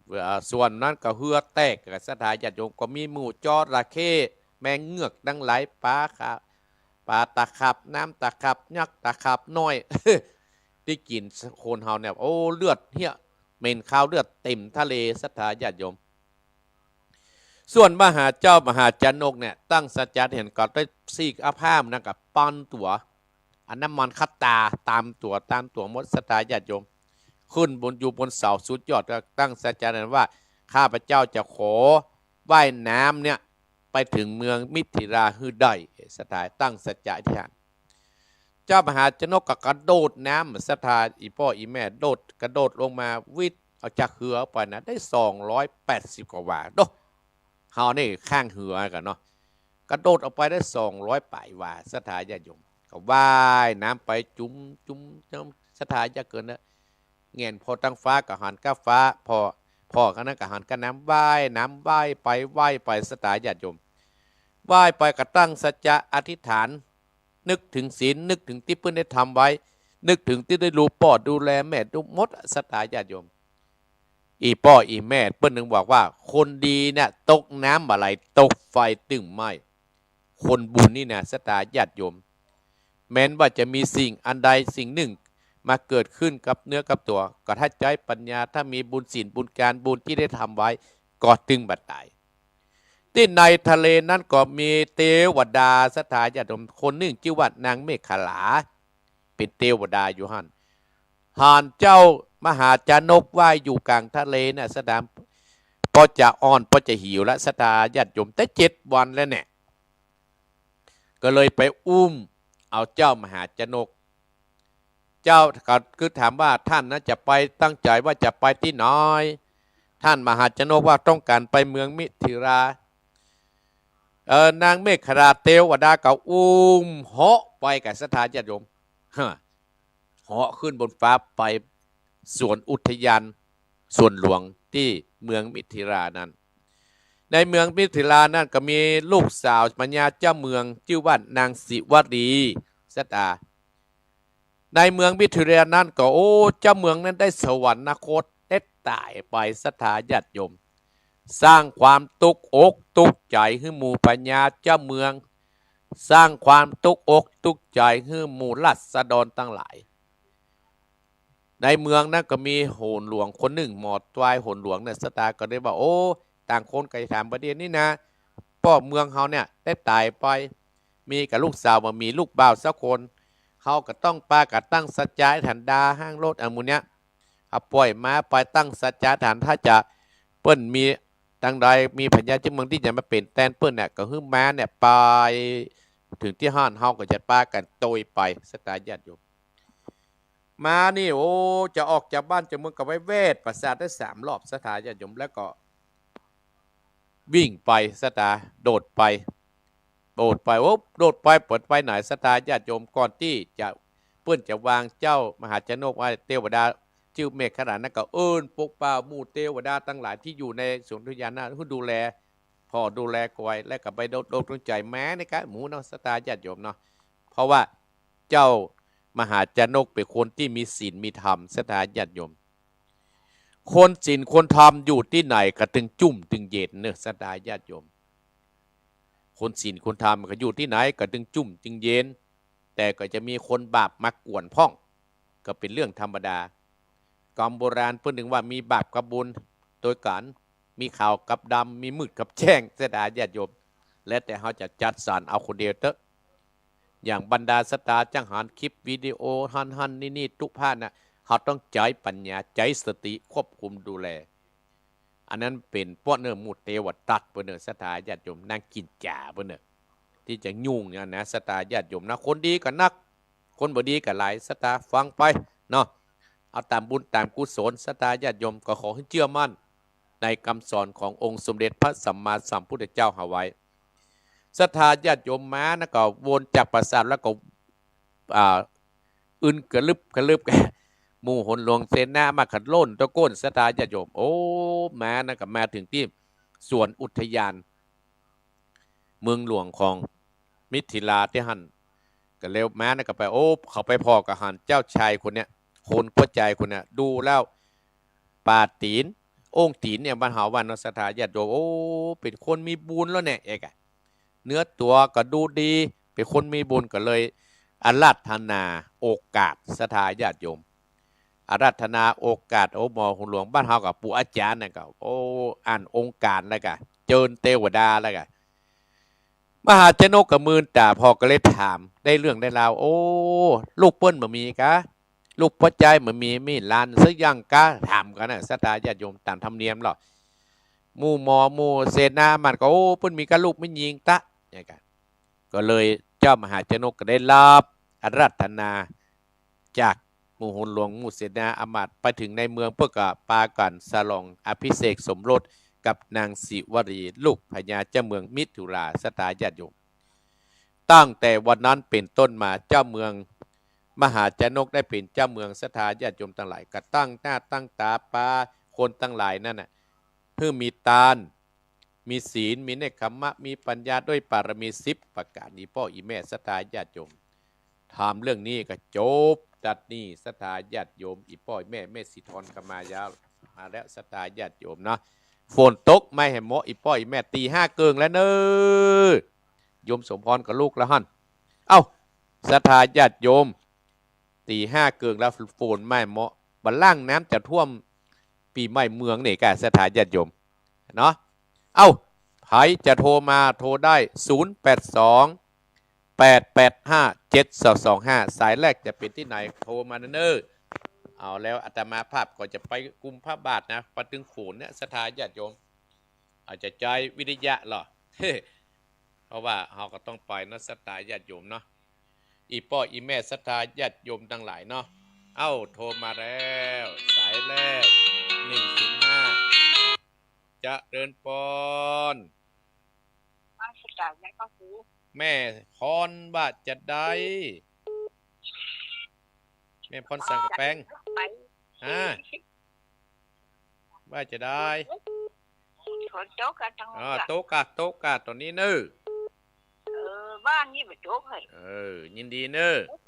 เอ่อ ส่วนนั้นก็เฮือแตก ศรัทธาญาติโยม ก็มีหมู่จระเข้ แมงเงือกตังหลาย ป๋าขา ป๋าตะขาบน้ำ ตะขาบยักษ์ ตะขาบน้อย ตี้กิ๋นคนเฮาเนี่ย โอ้ เลือดเฮี้ย เหม็นคาวเลือดเต็มทะเล ศรัทธาญาติโยม ส่วนมหาเจ้ามหาชนกเนี่ย ตั้งสัจจะหั้นก็ได้สีกเอาผ้ามานั่นก็ปันตั๋ว เอาน้ำมันขัดต๋าต๋ามตั๋ว ต๋ามตั๋วหมด ศรัทธาญาติโยม ขึ้นบน อยู่บนเสาสุดยอด ก็ตั้งสัจจะหั้นว่า ข้าพเจ้าจะขอว่ายน้ำเนี่ย ไปเถิงเมืองมิถิราหื้อได้ ศรัทธาตั้งสัจจะอธิษฐาน เจ้ามหาชนกก็กระโดดน้ำ ศรัทธา อี่ป้ออี่แม่โดด กระโดดลงมา วิทย์เอาจากเฮือไปนะ ได้สองร้อยแปดสิบกว่าวา โด เฮานี่ข้างเฮือกั๋นเนาะ กระโดดออกไปได้สองร้อยป๋ายวา ศรัทธาญาติโยม ก็ว่ายน้ำไปจุ๋มจุ๋มจุ๋ม ศรัทธาญาติโยมนะ แหงนผ่อตางฟ้าก็หันก้าฟ้า ผ่อ ผ่อข้างนั้นก็หันก้าน้ำ ว่ายน้ำว่ายไปว่ายไป ศรัทธาญาติโยม ว่ายไปก็ตั้งสัจจะอธิษฐาน นึกเถิงศีล นึกเถิงตี้เปิ้นได้ทำไว้ นึกเถิงตี้ได้ดูป้อดูแลแม่ดูหมด ศรัทธาญาติโยม อี่ป้ออี่แม่เปิ้นนึ่งบอกว่า คนดีเนี่ยตกน้ำบ่าไหล ตกไฟตึงไหม้ คนบุญนี่นะ ศรัทธาญาติโยม แม้นว่าจะมีสิ่งอันใดสิ่งนึ่งมาเกิดขึ้นกับเนื้อกับตั๋ว ก็ถ้าใจ๊ปัญญา ถ้ามีบุญศีลบุญการบุญตี้ได้ทำไว้ ก็ตึงบ่ต๋าย ตี้ในทะเลนั้นก็มีเตวดา ศรัทธาญาติโยม คนนึ่งจื้อว่านางเมขลา เป๋นเตวดาอยู่หั้น หันเจ้ามหาชนกว่ายอยู่ก๋างทะเลเนี่ย ศรัทธา ป้อจะอ่อนป้อจะหิวแล้ว ศรัทธาญาติโยม แต่เจ็ดวันแล้วเนี่ย ก็เลยไปอุ้มเอาเจ้ามหาชนก เจ้าก็คือถามว่า ท่านนะจะไป ตั้งใจ๋ว่าจะไปตี้ไหน ท่านมหาชนกว่าต้องก๋านไปเมืองมิถิรา เอ่อ นางเมขลาเตวดาก็อุ้มเหาะไปกับ ศรัทธาญาติโยม ฮะ เหาะขึ้นบนฟ้าไปสวนอุทยานสวนหลวงตี้เมืองมิถิรานั้น ในเมืองมิถิรานั้นก็มีลูกสาวพญาเจ้าเมืองจื้อว่านางสิวลี ศรัทธา ในเมืองมิถิรานั้นก็ โอ้ เจ้าเมืองนั้นได้สวรรคต ได้ต๋ายไป ศรัทธาญาติโยม สร้างความตุ๊กอกตุ๊กใจ๋หื้อหมู่พญาเจ้าเมือง สร้างความตุ๊กอกตุ๊กใจ๋หื้อหมู่ราษฎรตังหลาย ในเมืองนั้นก็มีโหนหลวงคนนึ่ง หมอตวายโหนหลวงเนี่ย ศรัทธาก็ได้ว่า โอ้ ต่างคนก็จะถามประเดี๋ยวนี้นะ ป้อเมืองเฮาเนี่ยได้ต๋ายไป มีกับลูกสาวบ่มีลูกบ่าวสักคน เฮาก็ต้องปากั๋นตั้งสัจจะอธิษฐานด่าห้างโลด อันหมู่เนี้ย เอาป่อยม้าไปตั้งสัจจะอธิษฐาน ถ้าจะเปิ้นมีตังใด มีพญาเจ้าเมืองตี้จะมาเป๋นแตนเปิ้นเนี่ย ก็หื้อม้าเนี่ยไปเถิงตี้หั้น เฮาก็จะปากั๋นโตยไป ศรัทธาญาติโยม ม้านี่ โอ้ จะออกจากบ้านจากเมืองก็ไปแวดปราสาทได้สามรอบ ศรัทธาญาติโยม แล้วก็วิ่งไป ศรัทธา โดดไป โดดไป โอ้ โดดไป เปิ้นไปไหน ศรัทธาญาติโยม ก่อนตี้จะ เปิ้นจะวางเจ้ามหาชนกไว้ เตวดาจื้อเมขลานั้นก็เอิ้นปกป้าหมู่เตวดาตังหลายตี้อยู่ในสวนอุทยานนั้นหื้อดูแล ผ่อดูแลคอย แล้วก็ไปโดด โดดลงใจ๋ม้านี่กะ หมู่เนาะ ศรัทธาญาติโยมเนาะ เพราะว่าเจ้ามหาชนกเป๋นคนตี้มีศีลมีธรรม ศรัทธาญาติโยม คนศีลคนธรรมอยู่ตี้ไหนก็ตึงจุ่มตึงเย็นเนาะ ศรัทธาญาติโยม คนศีลคนธรรมก็อยู่ตี้ไหนก็ตึงจุ่มตึงเย็น แต่ก็จะมีคนบาปมากวนพ่อง ก็เป๋นเรื่องธรรมดา กำโบราณเปิ้นถึงว่ามีบาปกับบุญโตยกั๋น มีขาวกับดำ มีมืดกับแจ้ง ศรัทธาญาติโยม แล้วแต่เฮาจะจัดสรรเอาคนเดียวเต๊อะ อย่างบรรดาศรัทธาจั่งหันคลิปวิดีโอหั้นๆ นี่ๆ ตุ๊พ่านน่ะ เฮาต้องใจ๊ปัญญา ใจ๊สติควบคุมดูแล อันนั้นเป๋นป้อเน่อหมู่เตวตัดเปิ้นเน่อ ศรัทธาญาติโยม นางกิ๋นจ๋าเปิ้นเน่อ ตี้จะยุ่งเนี่ยนะ ศรัทธาญาติโยมนะ คนดีก็นัก คนบ่ดีก็หลาย ศรัทธาฟังไปเนาะ เอาต๋ามบุญต๋ามกุศล ศรัทธาญาติโยม ก็ขอหื้อเจื้อมั่นในกำสอนขององค์สมเด็จพระสัมมาสัมพุทธเจ้าเฮาไว้ ศรัทธาญาติโยม ม้านั้นก็วนจากปราสาทแล้วก็ อ่า อึนกระลึบกระลึบ หมู่โหนหลวงเสนามาขะโล่นตะโก้น ศรัทธาญาติโยม โอ้ ม้านั้นก็มาเถิงตี้สวนอุทยาน เมืองหลวงของมิถิลาตี้หั้น ก็แล้วม้านั้นก็ไป โอ้ เขาไปผ่อก็หันเจ้าชายคนเนี้ย คนหัวใจ๋คนเนี่ย ดูแล้ว ปาดตี๋น โอ้งตี๋นเนี่ย บ้านเฮาว่าเนาะ ศรัทธาญาติโยม โอ้ เป๋นคนมีบุญแล้วเนี่ย เอกอะ เนื้อตั๋วก็ดูดี เป๋นคนมีบุญ ก็เลยอาราธนาโอกาส ศรัทธาญาติโยม อาราธนาโอกาส โอ้ หมอหลวงบ้านเฮากับปู่อาจ๋ารย์เนี่ยก็ โอ้ อ่านองค์การแล้วก็ เจิญเตวดาแล้วก็ มหาชนกก็มืนต๋าผ่อ ก็เลยถาม ได้เรื่องได้ราว โอ้ ลูกเปิ้นบ่มีกา ลูกหัวใจ๋บ่มี มีหลานสักอย่างกา ถามกั๋นนะ ศรัทธาญาติโยม ต๋ามธรรมเนียมเนาะ หมู่หมอ หมู่เสนาอามาตย์ก็ โอ้ เปิ้นมีกาลูกแม่ญิงตะ เนี่ยกา ก็เลยเจ้ามหาชนกก็ได้ฮับอาราธนาจากหมู่หลวง หมู่เสนาอามาตย์ ไปเถิงในเมือง เปิ้นก็ปากั๋นฉลองอภิเษกสมรสกับนางสิวลี ลูกพญาเจ้าเมืองมิถุรา ศรัทธาญาติโยม ตั้งแต่วันนั้นเป๋นต้นมา เจ้าเมืองมหาชนกได้เป๋นเจ้าเมือง ศรัทธาญาติโยมตังหลาย ก็ตั้งหน้าตั้งต๋าปาคนตังหลายนั้นน่ะ หื้อมีตาน มีศีล มีเนกขัมมะ มีปัญญา ด้วยปารมีสิบประก๋าน อี่ป้ออี่แม่ ศรัทธาญาติโยม ถามเรื่องนี้ก็จบตัดนี้ ศรัทธาญาติโยม อี่ป้ออี่แม่ แม่สีทอนก็มายาว มาแล้ว ศรัทธาญาติโยมเนาะ ฝนตกไม่แหมเหมาะ อี่ป้ออี่แม่ ตี๋ห้าเกิ่งแล้วเน่อ โยมสมพรกับลูกแล้วหั้น เอ้า ศรัทธาญาติโยม ตี๋ห้าเกิ่งแล้ว ฝนไม่เหมาะ บ่าล่างน้ำจะท่วมปี๋ใหม่เมืองนี่กา ศรัทธาญาติโยม เนาะ เอ้า ใผจะโทรมาโทรได้ ศูนย์แปดสอง แปดแปดห้า เจ็ดสองสองห้า สายแรกจะเป๋นตี้ไหน โทรมาเน่อ เอาแล้วอาตมาภาพก็จะไปกุมพระบาทนะ ปะตึงโขนเนี่ย ศรัทธาญาติโยม อาจจะใจ๊วิริยะเหรอ เพราะว่าเฮาก็ต้องไปเนาะ ศรัทธาญาติโยมเนาะ อี่ป้ออี่แม่ ศรัทธาญาติโยมตังหลายเนาะ เอ้า โทรมาแล้ว สายแรก หนึ่งศูนย์ห้า เจริญปอน นมัสก๋านหลวงพ่อครู แม่พรว่าจะใด แม่พรสังกะแปง ไป อ่า ว่าจะใด ฝนตกกะตัง อ๋อ ตกกะ ตกกะ ต๋อนนี้เน่อ เออ บ้านนี้บ่ตกเฮ้ย เออ ยินดีเน่อ ตก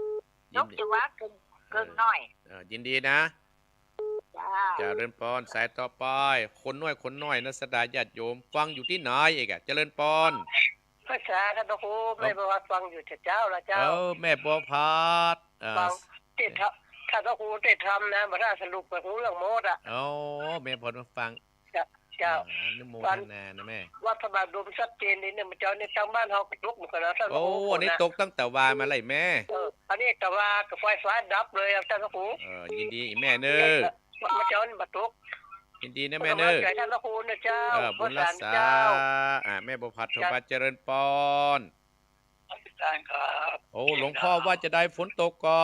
ยินดี แต่ว่าเกิ่ง เกิ่งน้อย เออ ยินดีนะ จ้า เจริญปอน สายต่อไป คนน้อย คนน้อยนะ ศรัทธาญาติโยม ฟังอยู่ตี้ไหนเอกอะ เจริญปอน นมัสก๋านท่านพระครู ครับ แม่บัวผัดฟังอยู่เจ้าละเจ้า เออ แม่บัวผัด เอ่อ ฟังเทศน์ ท่านพระครูเทศน์ธรรมนะ บ่าถ้าสรุปไปฮู้เรื่องหมดอะ อ๋อ แม่บัวผัดฟัง เจ้า เจ้า อ่า อนุโมทนานะแม่ วัดพระบาทดมชัดเจนดีเนี่ย เมื่อเจ๊าเนี่ยตางบ้านเฮาก็ตกเหมือนกั๋นนะท่านพระครู โอ้ อันนี้นะ ตกตั้งแต่วานมาเลยแม่ เออ อันนี้แต่ว่าก็ไฟฟ้าดับเลยอะท่านพระครู เออ ยินดีอี่แม่เน่อ เมื่อเจ๊านี่บ่ตก ยินดีนะแม่เน่อ ขอกำลังใจ๋ท่านพระครูนะเจ้า เออ บุญรักษา เจ้า อ่า แม่บัวผัดโทรมา เจริญปอน อาจารย์ครับ โอ้ หลวงพ่อว่าจะใด ฝนตกก่อ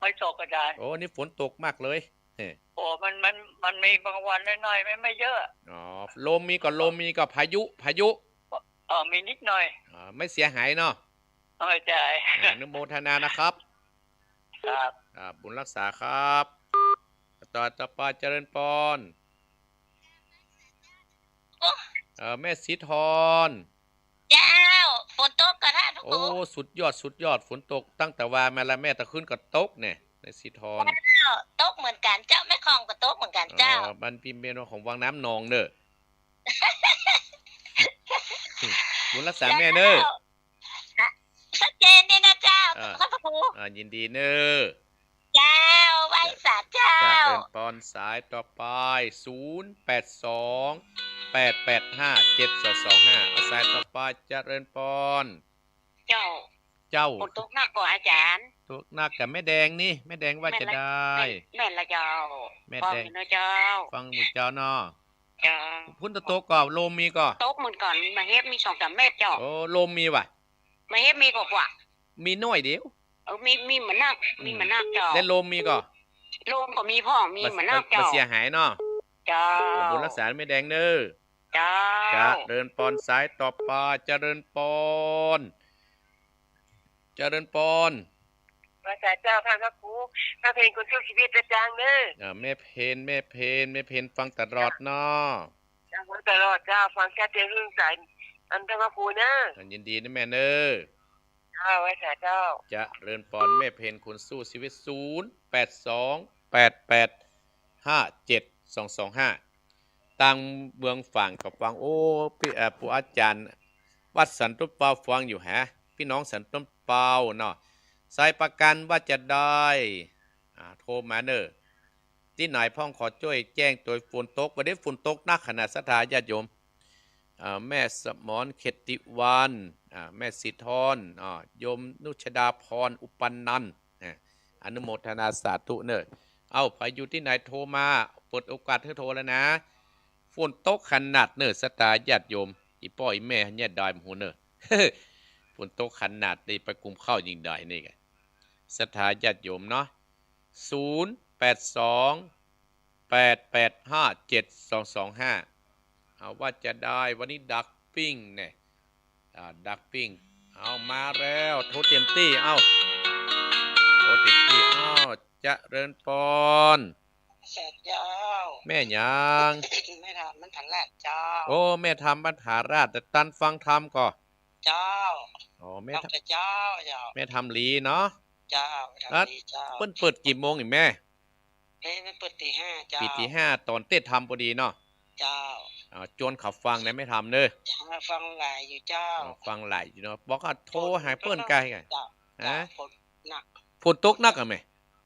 ไม่ตกอาจารย์ โอ้ นี่ฝนตกมากเลย เฮ้ โอ้ มัน มัน มันมีบางวันน้อยๆ ไม่ ไม่เยอะ อ๋อ ลมมีก่อ ลมมีก่อ พายุ พายุ เออ มีนิดหน่อย อ๋อ ไม่เสียหายเนาะ ไม่เสียหาย อ่า อนุโมทนานะครับ ครับ อ่า บุญรักษาครับ ต่อ ต่อไปเจริญปอน โอ้ เอ่อ แม่สีทอน เจ้า ฝนตกก่อท่านพระครู โอ้ สุดยอด สุดยอด ฝนตกตั้งแต่วานมาละแม่ ตะคืนก็ตกเนี่ย แม่สีทอน เจ้า ตกเหมือนกั๋นเจ้า แม่คองก็ตกเหมือนกั๋นเจ้า อ๋อ บ้านปี้เมนของวังน้ำนองเน่อ บุญรักษาแม่เน่อ เจ้า ชัดเจนดีนะเจ้า เออ ท่านพระครู อ่า ยินดีเน่อ เจ้า ไหว้สาเจ้า เจริญปอน สายต่อไป ศูนย์แปดสอง แปดแปดห้า เจ็ดสองสองห้า เอา สายต่อไป เจริญปอน เจ้า เจ้า ฝนตกหนักก่ออาจารย์ ตกหนักก่อแม่แดงนี่ แม่แดงว่าจะใด แม่นละ แม่นละเจ้า แม่แดง ฟังอยู่เนาะเจ้า ฟังอยู่เจ้าเนาะ เจ้า ฝนตกก่อ ลมมีก่อ ตกเหมือนกั๋น บ่าเฮ็ดมีสองสามเมตรเจ้า โอ้ ลมมีว่ะ บ่าเฮ็ดมีกว่า มีน้อยเดียว เออ มี มีบ่านัก อืม มีบ่านักเจ้า และลมมีก่อ ลมก็มีพ่อง มีบ่านักเจ้า บ่เสียหายเนาะ เจ้า บุญรักษาแม่แดงเน่อ เจ้า เจริญปอน สายต่อไป เจริญปอน เจริญปอน ไหว้สาเจ้า ท่านพระครู แม่เพ็ญคนสู้ชีวิตนะเจ้าเน่อ อ่า แม่เพ็ญ แม่เพ็ญ แม่เพ็ญฟังตลอดเนาะ เจ้า ฟังตลอดเจ้า ฟังแค่เตียงหึ่งสาย อันท่านพระครูเน่อ อ่า ยินดีนะแม่เน่อ อ้าว ไหว้สาเจ้า เจริญปอน แม่เพ็ญ คนสู้ชีวิต ศูนย์ แปด สอง แปด แปด ห้า เจ็ด สอง สอง ห้า ตางเมืองฝางก็ฟัง โอ้ ปี้ เอ่อ ปู่อาจ๋ารย์ วัดสันต้นเปาฟังอยู่แห ปี้น้องสันต้นเปาเนาะ สายประกันว่าจะได้ อ่า โทรมาเน่อ ตี้ไหนพ่องขอจ้วยแจ้งตวย ฝนตก บ่าเดี่ยวนี้ฝนตกหนักขนาด ศรัทธาญาติโยม อ่า แม่สมร เขตติวรรณ อ่า แม่สิทร อ่า โยมนุชดาพร อุปนันท์ อ่า อนุโมทนาสาธุเน่อ เอ้า ใผอยู่ตี้ไหนโทรมา เปิดโอกาสหื้อโทรแล้วนะ ฝนตกขนาดเน่อ ศรัทธาญาติโยม อี่ป้ออี่แม่เหียดายบ่ฮู้เน่อ ฝนตกขนาดนี้ไปกุมข้าวยิ่งได้นี่ไง ศรัทธาญาติโยมเนาะ ศูนย์ แปด สอง แปด แปด ห้า เจ็ด สอง สอง ห้า เอา ว่าจะได้ วันนี้ดักปิ้งเนี่ย อ่า ดักปิ้ง เอา มาแล้ว โทรเตรียมตี้ เอ้า โทรเตรียมตี้ เอ้า เจริญปอน เจ้า แม่หยัง แม่ทำมันถาราชเจ้า โอ้ แม่ทำมันถาราช แต่ตันฟังธรรมก่อ เจ้า อ๋อ แม่ทำ เจ้า เจ้า แม่ทำหลีเนาะ เจ้า แม่ทำหลีเจ้า เปิ้นเปิดกี่โมงนี่แม่ เอ้ย มันเปิดตีห้าเจ้า ปิดตีห้า ตอนเต๊ทำพอดีเนาะ เจ้า อ่า จวนเขาฟังนะแม่ทำเน่อ เจ้า ฟังหลายอยู่เจ้า อ๋อ ฟังหลายอยู่เนาะ บอกว่าโทรหาเปิ้นไกลไง เจ้า ฮะ เจ้า ฝนหนัก ฝนตกหนักอะแม่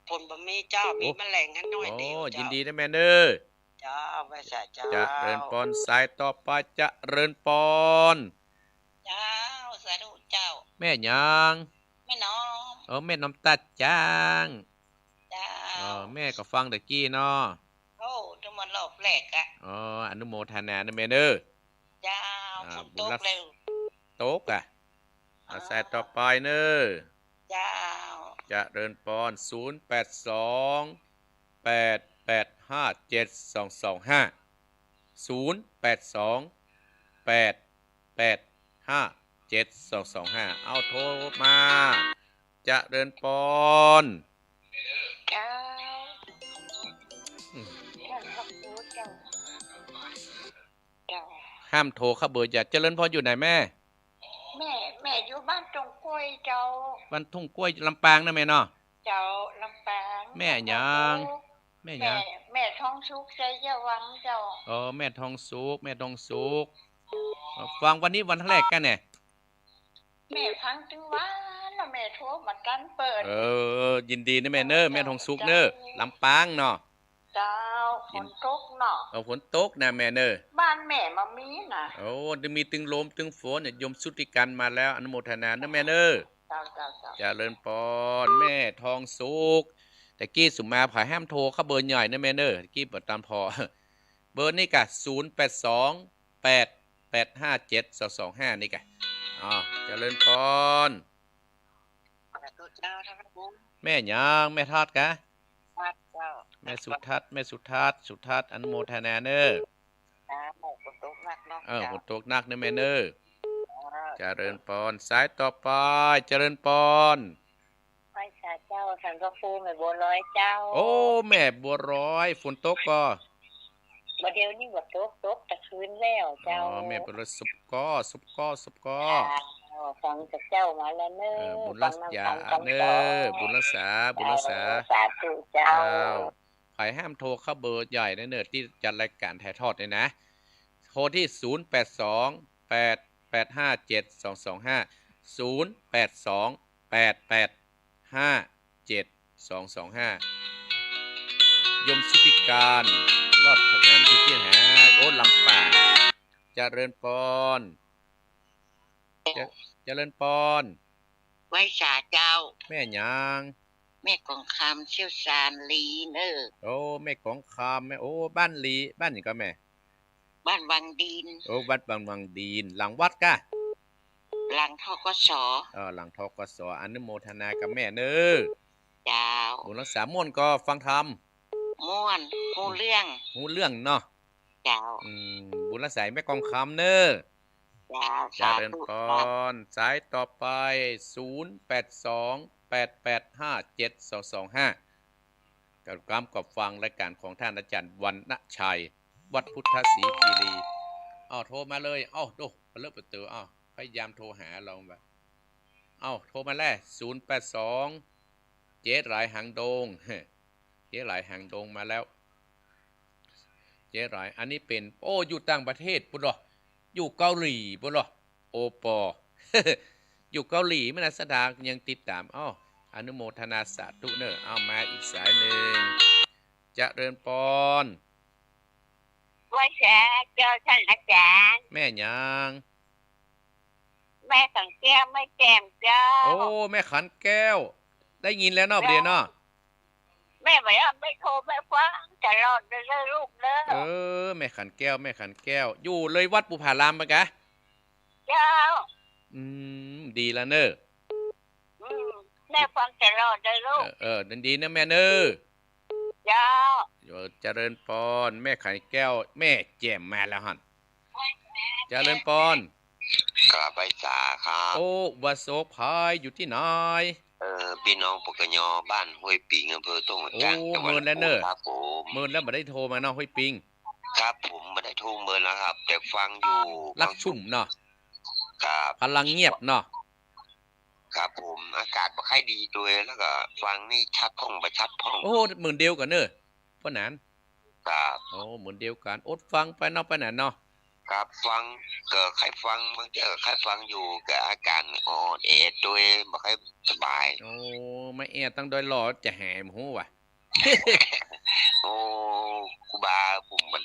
ฝนบ่มีเจ้า โอ้ มีแมลงหันหน่อยเดียว โอ้ เจ้า ยินดีนะแม่เน่อ เจ้า ไหว้สาเจ้า เจริญปอน สายต่อไป เจริญปอน เจ้า สาธุเจ้า แม่หยัง แม่น้อม เออ แม่น้อมตาจ้าง เจ้า เออ แม่ก็ฟังตะกี้เนาะ โอ้ ทุกมันรอบแรกอะ อ๋อ อนุโมทนานะแม่เน่อ เจ้า อ่า ฝนตกแล้ว ตกอะ อ่า สายต่อไปเน่อ เจ้า เจริญปอน ศูนย์ แปด สอง แปด แปด ห้า เจ็ด สอง สอง ห้า ศูนย์ แปด สอง แปด แปด ห้า เจ็ด สอง สอง ห้า เอา โทรมา เจริญปอน เจ้า อืม เจ้า เจ้า ห้ามโทรเข้าเบอร์ อย่า เจริญปอนอยู่ไหนแม่ แม่ แม่อยู่บ้านทุ่งกล้วยเจ้า บ้านทุ่งกล้วย ลำปางนะแม่เนาะ เจ้า ลำปาง แม่หยัง แม่หยัง แม่ แม่ทองสุข ชัยวังเจ้า อ๋อ แม่ทองสุข แม่ทองสุข ฟังวันนี้วันแรกกั๋นเนี่ย แม่ฟังตึงวันแล้ว แม่โทรบ่ตันเปิ้น เออ ยินดีนะแม่เน่อ เจ้า แม่ทองสุขเน่อ เจ้า ลำปางเนาะ เจ้า ฝนตกเนาะ เออ ฝนตกนะแม่เน่อ บ้านแม่บ่มีนะ โอ้ ตึงมีตึงลมตึงฝนเนี่ย โยมสุติกันมาแล้ว อนุโมทนาเน่อแม่เน่อ เจ้า เจ้า เจ้า เจริญปอน แม่ทองสุข ตะกี้สุมาผายห้ามโทรเข้าเบอร์ใหญ่เน่อแม่เน่อ ตะกี้บ่ตันผ่อ เบอร์นี้ก่ะ ศูนย์ แปด สอง แปด แปด ห้า เจ็ด สอง สอง ห้า นี่ก่ะ อ๋อ เจริญปอน สาธุเจ้า ท่านพระครู แม่หยัง แม่ทอดกะ ทอดเจ้า แม่สุทัศน์ แม่สุทัศน์ สุทัศน์ อนุโมทนาเน่อ เจ้า ฝนตกหนักเนาะ เออ เจ้า ฝนตกหนักเน่อแม่เน่อ เจ้า เจริญปอน สายต่อไป เจริญปอน ไหว้สาเจ้า ท่านพระครู แม่บัวลอยเจ้า โอ้ แม่บัวลอย ฝนตกก่อ บ่าเดี่ยวนี้บ่ตก ตกแต่คืนแล้วเจ้า อ๋อ แม่บัวลอย สุบก่อ สุบก่อ สุบก่อ เจ้า ฟังจากเจ้ามาแล้วเน่อ เออ บุญรักษา ฟังนำกัน เน่อ ฟังต่อ บุญรักษา บุญรักษา เออ สาธุเจ้า เจ้า ผายห้ามโทรเข้าเบอร์ใหญ่เน่อ ตี้จัดรายการถ่ายทอดเนี่ยนะ โทรตี้ ศูนย์ แปด สอง แปด แปด ห้า เจ็ด สอง สอง ห้า ศูนย์ แปด สอง แปด แปด ห้า เจ็ด สอง สอง ห้า โยมสุติการ รอดแถมอยู่ตี้หา โอ้ ลำปาง เจริญปอน เจ- เจริญปอน ไหว้สาเจ้า แม่หยัง แม่กองคำ เซี่ยวซานหลีเน่อ โอ้ แม่กองคำ แม่ โอ้ บ้านหลี บ้านหยังก่อแม่ บ้านวังดิน โอ้ วัดวัง วังดิน หลังวัดก่ะ หลัง ธ.ก.ส. เออ หลัง ธ.ก.ส. อนุโมทนากับแม่เน่อ เจ้า บุญรักษา ม่วนก่อฟังธรรม ม่วน ฮู้เรื่อง ฮู้เรื่องเนาะ เจ้า อืม บุญรักษา แม่กองคำเน่อ เจ้า เจริญปอน สาธุ สายต่อไป ศูนย์ แปด สอง แปด แปด ห้า เจ็ด สอง สอง ห้า กับกำกับฟังรายการของท่านอาจารย์วรรณชัย วัดพุทธศรีคีรี อ้าว โทรมาเลย อ้าว โด เปิดเลิกเปิดเต๋อ อ้าว พยายามโทรหาลองบ่า เอ้า โทรมาแล้ว ศูนย์แปดสอง เจ๊หลายหางดง เจ๊หลายหางดงมาแล้ว เจ๊หลาย อันนี้เป๋น โอ้ อยู่ต่างประเทศปู้นเหรอ อยู่เกาหลีปู้นเหรอ โอปอ อยู่เกาหลีแม่นนะ ศรัทธายังติดต๋าม อ้อ อนุโมทนาสาธุเน่อ เอามาอีกสายหนึ่ง เจริญปอน ไหว้สาเจ้าต้านอาจ๋ารย์ แม่หยัง แม่ขันแก้ว แม่แจ่มเจ้า โอ้ แม่ขันแก้ว ได้ยินแล้วเนาะ เจ้า บ่าเดี่ยวเนาะ แม่บ่าเดี่ยวแม่โทรแม่ฟังตลอดเลยเน่อลูกเน่อ เออ แม่ขันแก้ว แม่ขันแก้ว อยู่เลยวัดปู่ผารามปะกะ เจ้า อืม ดีแล้วเน่อ อืม แม่ฟังตลอดเลยลูก เออ เออ ดีเน่อแม่เน่อ เจ้า เออ เจริญปอน แม่ขันแก้ว แม่แจ่มมาแล้วหั่น เจริญปอน กราบไหว้สาครับ โอ้ อุบาสกไผอยู่ตี้ไหน เอ่อ ปี้น้อง ปกย บ้านห้วยปิง อำเภอต้งเหมือนกั๋น โอ้ จังหวัด เมินแล้วเน่อ ลำพูนครับผม เมินแล้วบ่ได้โทรมาเนาะ ห้วยปิง ครับผม บ่ได้โทรเมินแล้วครับ แต่ฟังอยู่ ลักชุ่มเนาะ ครับ พลังเงียบเนาะ ครับผม อากาศบ่ค่อยดีตวย แล้วก็ฟังนี่ชัดพ่องบ่ชัดพ่อง โอ้ เหมือนเดียวกั๋นเน่อ ป้อหนาน ครับ โอ้ เหมือนเดียวกั๋น อดฟังไปเนาะ ป้อหนานเนาะ ครับ ฟังก็ค่อยฟัง บางเตื้อก็ค่อยฟังอยู่ ก็อาการอ่อนแอตวย บ่ค่อยสบาย โอ้ มาแอตั้งดอยหล่อ จะหายบ่ฮู้วะ โอ้ ครูบา ผมมัน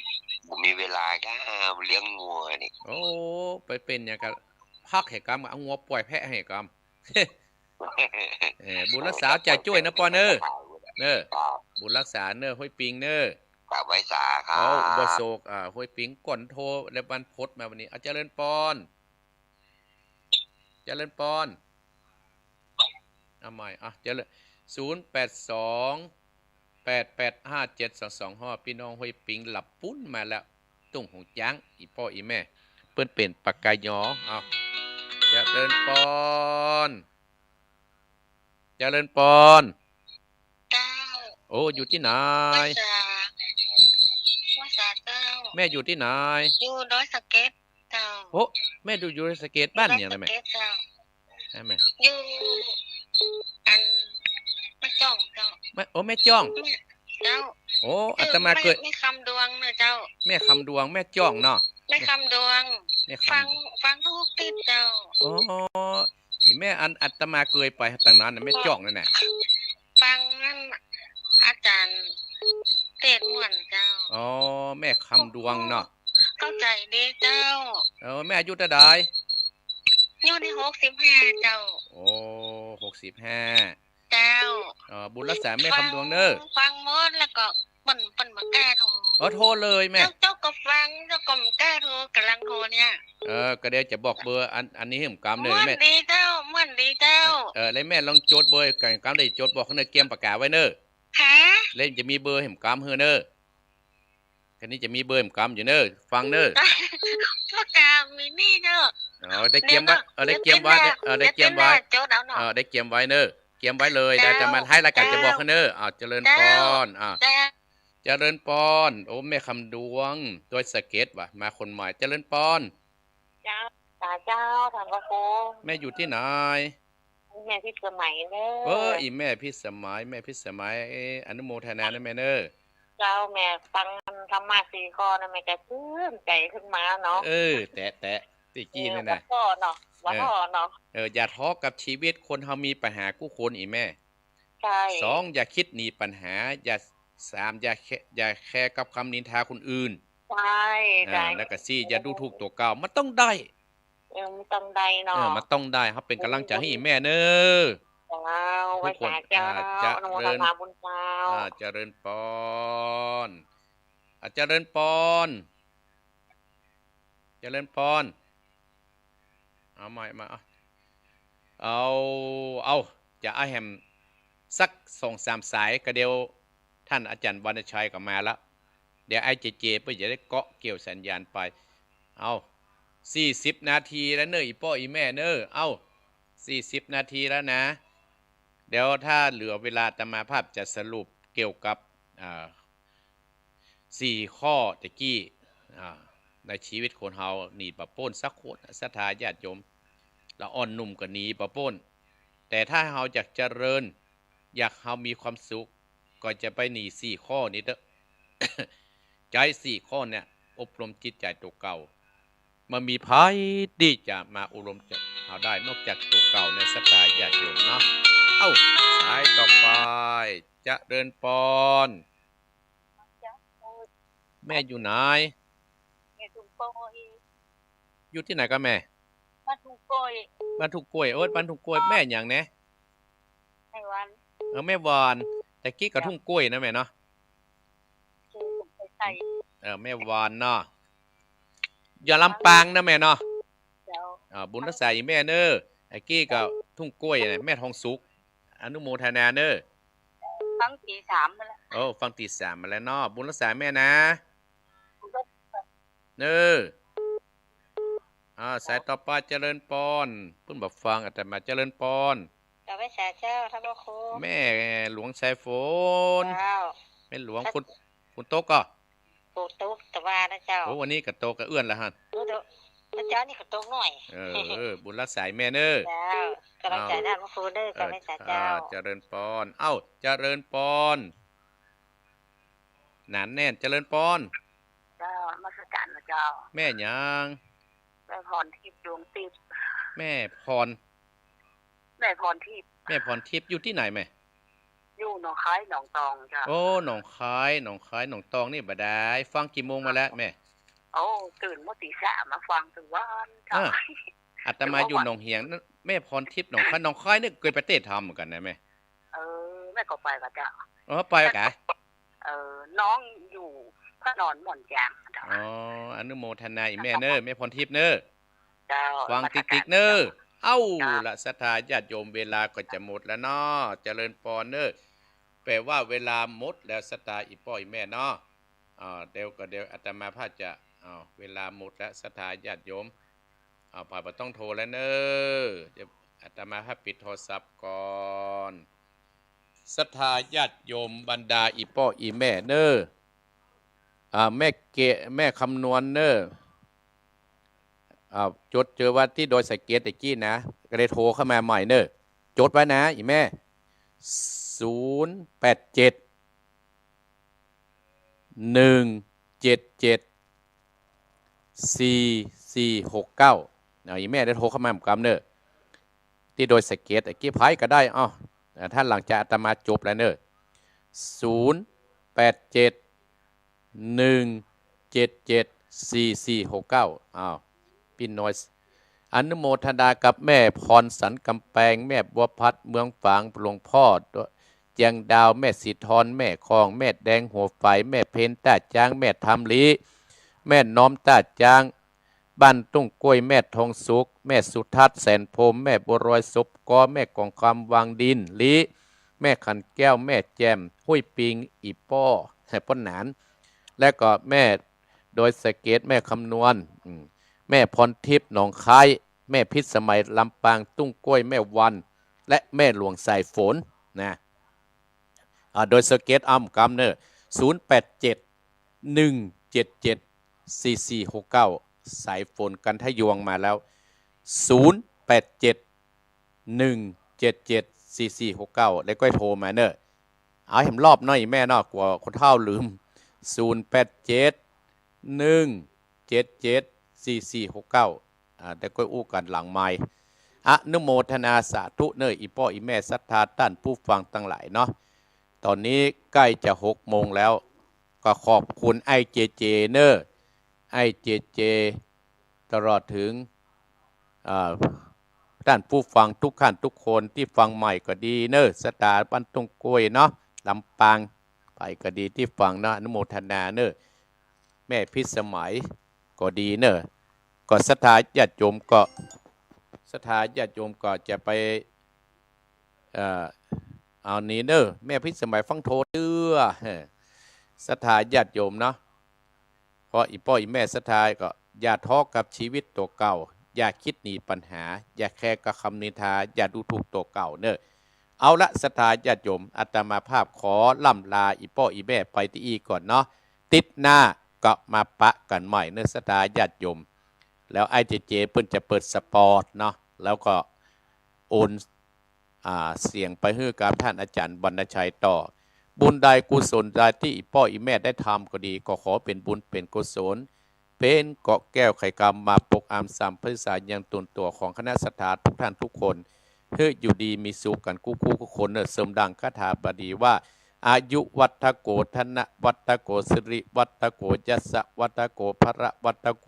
ผมมีเวลาก้าเลี้ยงงัวนี่ โอ้ ไปเป๋นหยังกะ พักหื้อกำ เอางัวป่อยแพะหื้อกำ เออ บุญรักษาเอาใจ๋จ้วยนะปอนเน่อ เน่อ ครับ บุญรักษาเน่อ ห้วยปิงเน่อ กราบไหว้สาครับ โอ้ อุบาสก อ่า ห้วยปิง ก่อนโทร แล้วมันพดมาวันนี้ อ่ะ เจริญปอน เจริญปอน เอาใหม่ อ่ะ เจริญ ศูนย์แปดสอง แปดแปดห้าเจ็ดสองสองห้า ปี้น้องห้วยปิงหลับปุ๊นมาแล้ว ตุ้งหงจ๊าง อี่ป้ออี่แม่ เปิ้นเป๋นปากกายอ เอา เจริญปอน เจริญปอน เจ้า โอ้ อยู่ตี้ไหน ไหว้สา ไหว้สาเจ้า แม่อยู่ตี้ไหน อยู่ดอยสะเก็ดเจ้า โอ้ แม่อยู่ดอยสะเก็ด บ้านหยังนะแม่ ดอยสะเก็ดเจ้า นะแม่ อยู่ อัน แม่จ้องเจ้า แม่ โอ้ แม่จ้อง แม่ เจ้า โอ้ อาตมาเกย แม่ แม่คำดวงเน่อเจ้า แม่คำดวง แม่จ้องเนาะ แม่คำดวง แม่คำ ฟัง ฟังทุกติ๊บเจ้า อ๋อ อี่แม่ อันอาตมาเกยไปตางนั้นน่ะ แม่จ้องนั่นน่ะ ฟังอันอาจ๋ารย์เตศน์ม่วนเจ้า อ๋อ แม่คำดวงเนาะ เข้าใจ๋ดีเจ้า เออ แม่อายุเต้าใด อยู่ในหกสิบห้าเจ้า โอ้ หกสิบห้า เจ้า เออ บุญรักษาแม่คำดวงเน่อ ฟัง ฟังหมดแล้วก็เปิ้น เปิ้นบ่กล้าโทร อ๋อ โทรเลยแม่ เจ้า เจ้าก็ฟัง เจ้าก็บ่กล้าโทร ก่ำลังโทรเนี่ย เออ ก็เดี๋ยวจะบอกเบอร์อัน อันนี้หื้อกำเน่อ ม่วน แม่ ดีเจ้า ม่วนดีเจ้า เออ แล้วแม่ลองจดเบอร์ก่ำ กำได้จดบอกเน่อ เกียมปากกาไว้เน่อ ฮะ แล้วจะมีเบอร์หื้อกำหื้อเน่อ คันนี้จะมีเบอร์หื้อกำอยู่เน่อ ฟังเน่อ ปากกามีนี่เจ้า อ๋อ ได้เกียมไว้ เดี๋ยวนะ เออ ได้เกียมไว้ เดี๋ยว เออ ได้เกียมไว้ เดี๋ยวจดเอาเนาะ เออ ได้เกียมไว้เน่อ เกียมไว้เลย เจ้า เดี๋ยวจะมาท้ายรายการ เจ้า จะบอกหื้อเน่อ อ่า เจริญปอน เจ้า อ่า เจ้า เจริญปอน โอ้ แม่คำดวง ดอยสะเก็ดว่ะ มาคนใหม่ เจริญปอน เจ้า สาเจ้า ท่านพระครู แม่อยู่ตี้ไหน แม่พิสมัยเน่อ เออ อี่แม่พิสมัย แม่พิสมัย เอ้ย อนุโมทนาเน่อแม่เน่อ เจ้า แม่ฟังธรรมะสี่ข้อนะ แม่ก็ชื่นใจ๋ขึ้นมาเนาะ เออ แต๊ๆ ตี้กี้นี่นะ เออ บ่ท้อเนาะ บ่ท้อเนาะ เออ เออ อย่าท้อกับชีวิต คนเฮามีปัญหากู้คน อี่แม่ ใจ้ สอง อย่าคิดหนีปัญหา อย่า สาม อย่าแค อย่าแคร์กับกำนินทาคนอื่น ใจ้ อ่า ใจ้ แล้วก็สี่ อย่าดูถูกตั๋วเก่า มันต้องได้ เออ มันต้องได้เนาะ เออ มันต้องได้ เฮาเป๋นก๋ำลังใจ๋หื้ออี่แม่เน่อ เจ้า ทุกคน ไหว้สาเจ้า อ่า เจริญ อนุโมทนาบุญเจ้า อ่า เจริญปอน อ่า เจริญปอน เจริญปอน เอาใหม่มา เอา เอา เอา จะเอาแหมสักสองสามสาย ก็เดี๋ยวท่านอาจ๋ารย์วรรณชัยก็มาละ เดี๋ยวไอ้เจเจเปิ้นจะได้เกาะเกี่ยวสัญญาณไป เอา สี่สิบนาทีแล้วเน่อ อี่ป้ออี่แม่เน่อ เอา สี่สิบนาทีแล้วนะ เดี๋ยวถ้าเหลือเวลาอาตมาภาพจะสรุปเกี่ยวกับ อ่า สี่ข้อตะกี้ อ่า ในชีวิตคนเฮาหนีบ่ป๊นสักคน ศรัทธาญาติโยม ละอ่อนหนุ่มก็หนีบ่ป๊น แต่ถ้าเฮาอยากเจริญ อยากเฮามีความสุข ก็จะไปหนีสี่ข้อนี้เต๊อะ ใจ๊สี่ข้อเนี่ย อบรมจิตใจ๋ตั๋วเก่า บ่มีใผตี้จะมาอบรมจิตเฮาได้ นอกจากตั๋วเก่าในศรัทธาญาติโยมเนาะ เอ้า สายต่อไป เจริญปอน แม่อยู่ไหน แม่ทุ่งโกย อยู่ตี้ไหนกะแม่ บ้านทุ่งโกย บ้านทุ่งโกย โอ๊ย บ้านทุ่งโกย แม่หยังแหนะ แม่วัน เออ แม่วัน ตะกี้กะทุ่งโกยนะแม่เนาะ เออ แม่วันเนาะ อยู่ลำปางนะแม่เนาะ เจ้า อ่า บุญฮักษาอีแม่เน้อ ตะกี้กะทุ่งโกยนะ แม่ทองสุข อนุโมทนาเน้อ ฟังตี้สามมาแล้ว โอ้ ฟังตี้สามมาแล้วเนาะ บุญฮักษาแม่นะ เน้อ อ่า สายต่อไปเจริญปอน เปิ้นบ่ฟังอาตมา เจริญปอน กราบไหว้สาเจ้าท่านพระครู แม่หลวงสายฝน เจ้า แม่หลวง ฝน ฝนตกก่อ ฝนตกตะวันนะเจ้า โอ้ วันนี้กะตกกะเอื้อนละหั้น โอ้ เดี๋ยว เมื่อเจ๊านี่กะตกหน่อย เออ บุญฮักษาแม่เน้อ เจ้า กำลังใจ อ้าว ท่านพระครูเน้อ เออ กราบไหว้สาเจ้า อ่า เจริญปอน เอ้า เจริญปอน หนานแน่น เจริญปอน เจ้า นมัสการนะเจ้า แม่หยัง แม่พรทิพย์ ดวงทิพย์ แม่พร แม่พรทิพย์ แม่พรทิพย์ อยู่ตี้ไหนแม่ อยู่หนองคายหนองตองเจ้า โอ้ หนองคาย หนองคายหนองตองนี่บ่ดาย ฟังกี่โมงมาแล้วแม่ โอ้ ตื่นเมื่อตีสามมาฟังตึงวันเจ้า อ่า อาตมาอยู่หนองเหียง แม่พรทิพย์หนองคาย หนองคายนี่เกยไปเตะธรรมเหมือนกั๋นนะแม่ เออ แม่ก็ไปกะเจ้า อ๋อ ไปกะ เออ น้องอยู่พระนอนม่อนจางเจ้า อ๋อ อนุโมทนาอีแม่เน้อ แม่พรทิพย์เน้อ เจ้า ฟังติกๆเน้อ เอ้า เจ้า ละศรัทธาญาติโยม เวลาก็จะหมดแล้วเนาะ เจริญปอนเน้อ แปลว่าเวลาหมดแล้วศรัทธาอีป้ออีแม่เนาะ อ่า เดี๋ยวก็เดี๋ยวอาตมาภาพจะ อ้าว เวลาหมดแล้วศรัทธาญาติโยม อ้าว ไผบ่ต้องโทรแล้วเน้อ เดี๋ยวอาตมาภาพปิดโทรศัพท์ก่อน ศรัทธาญาติโยมบรรดาอีป้ออีแม่เน้อ อ่า แม่เกะ แม่คำนวณเน้อ อ่า จดเจอว่าตี้ดอยสะเก็ดตะกี้นะ ก็เลยโทรเข้ามาใหม่เน้อ จดไว้นะ อีแม่ ศูนย์แปดเจ็ด หนึ่งเจ็ดเจ็ด สี่สี่หกเก้า เอา อีแม่ได้โทรเข้ามาเหมือนกั๋นเน้อ ตี้ดอยสะเก็ด ตะกี้ไผก็ได้ เอ้า อ่า ถ้าหลังจากอาตมาจบแล้วเน้อ ศูนย์แปดเจ็ด หนึ่งเจ็ดเจ็ด สี่สี่หกเก้า อ้าว ปิ้นน้อย อนุโมทนากับแม่พรสันกำแปง แม่บัวพัดเมืองฝาง หลวงพ่อเจียงดาว แม่สีทร แม่คอง แม่แดงหัวฝาย แม่เพ็ญต้าจ๊าง แม่ทำลี แม่น้อมต้าจ๊าง บ้านตุ้งกล้วย แม่ทองสุข แม่สุทัศน์แสนพรหม แม่บัวลอยศพกอ แม่กองคำวังดินลี แม่ขันแก้ว แม่แจ่ม ห้วยปิง อี่ป้อ แห่ป้อหนาน และก็แม่ดอยสะเก็ด แม่คำนวณ อืม แม่พรทิพย์หนองคาย แม่พิสมัยลำปาง ตุ้งกล้วย แม่วัน และแม่หลวงสายฝน นะ อ่า ดอยสะเก็ด อ้ำกำเน้อ ศูนย์แปดเจ็ด หนึ่งเจ็ดเจ็ด สี่สี่หกเก้า สายฝนกันทะยวงมาแล้ว ศูนย์แปดเจ็ด หนึ่งเจ็ดเจ็ด สี่สี่หกเก้า แล้วก็โทรมาเน้อ เอาแหมรอบหน้อยแม่เนาะ กั๋วคนเฒ่าลืม ศูนย์แปดเจ็ด หนึ่งเจ็ดเจ็ด สี่สี่หกเก้า อ่า แล้วก็อู้กั๋นหลังไมค์ อนุโมทนาสาธุเน้อ อี่ป้ออี่แม่ศรัทธาต้านผู้ฟังตังหลายเนาะ ต๋อนนี้ใก้จะหกโมงแล้ว ก็ขอบคุณไอ้เจเจเน้อ ไอ้เจเจ ตลอดเถิง อ่า ต้านผู้ฟังกู้ก้านกู้คนตี้ฟังใหม่ก็ดีเน้อ ศรัทธาบ้านตุ้งกล้วยเนาะ ลำปาง ไผก็ดีตี้ฟังเนาะ อนุโมทนาเน้อ แม่พิสมัยก็ดีเน้อ ก็ศรัทธาญาติโยมก็ ศรัทธาญาติโยมก็จะไป เอ่อ เอานี้เน้อ แม่พิสมัยฟังโทรเตื้อ เฮ้อ ศรัทธาญาติโยมเนาะ เพราะอี่ป้ออี่แม่ศรัทธาก็อย่าท้อกับชีวิตตั๋วเก่า อย่าคิดหนีปัญหา อย่าแคร์กับกำนินทา อย่าดูถูกตั๋วเก่าเน้อ เอาละศรัทธาญาติโยม อาตมาภาพขอล่ำลาอี่ป้ออี่แม่ไปตี้อี้ก่อนเนาะ ติ๊ดหน้าก็มาปะกั๋นใหม่เน้อศรัทธาญาติโยม แล้วไอ้เจเจเปิ้นจะเปิดสปอตเนาะ แล้วก็โอน อ่า เสียงไปหื้อกับต้านอาจ๋ารย์วรรณชัยต่อ บุญใดกุศลใดตี้อี่ป้ออี่แม่ได้ทำก็ดี ก็ขอเป๋นบุญเป๋นกุศล เป๋นเกราะแก้วไขกรรมมาปกอำสัมภาษายังตนตั๋วของคณะศรัทธาทุกท่านทุกคน หื้ออยู่ดีมีสุขกั๋นกู้ๆ กู้คนเน่อ เสริมดังคาถาบาลีว่า อายุวัฑฒโข ธนวัฑฒโข สิริวัฑฒโข ยศวัฑฒโข พละวัฑฒโข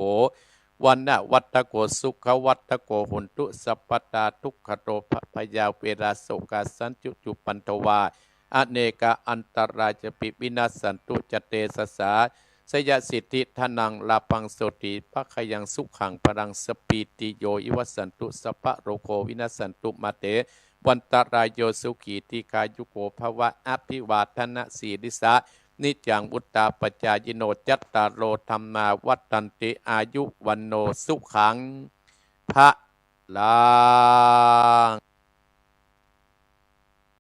วรรณวัฑฒโข สุขวัฑฒโข โหนตุสัพพดา ทุกขโรคภัยยาเวราโศกาสันตุจุปันทวา อเนกาอันตรายาปิ วินัสสันตุ จะเตชะสา ชยสิทธิ ธนัง ลาภัง โสติ ภะคะยัง สุขัง พลัง สะปีติโย วิวัสสันตุ สัพพะโรโค วินัสสันตุ มาเต วันตะรายโย สุขี ทีฆายุโก ภะวะ อภิวาทะนะสีลิสสะ นิจจัง วุฑฒาปะจายิโน จัตตาโร ธัมมา วัฑฒันติ อายุ วัณโณ สุขัง พะลัง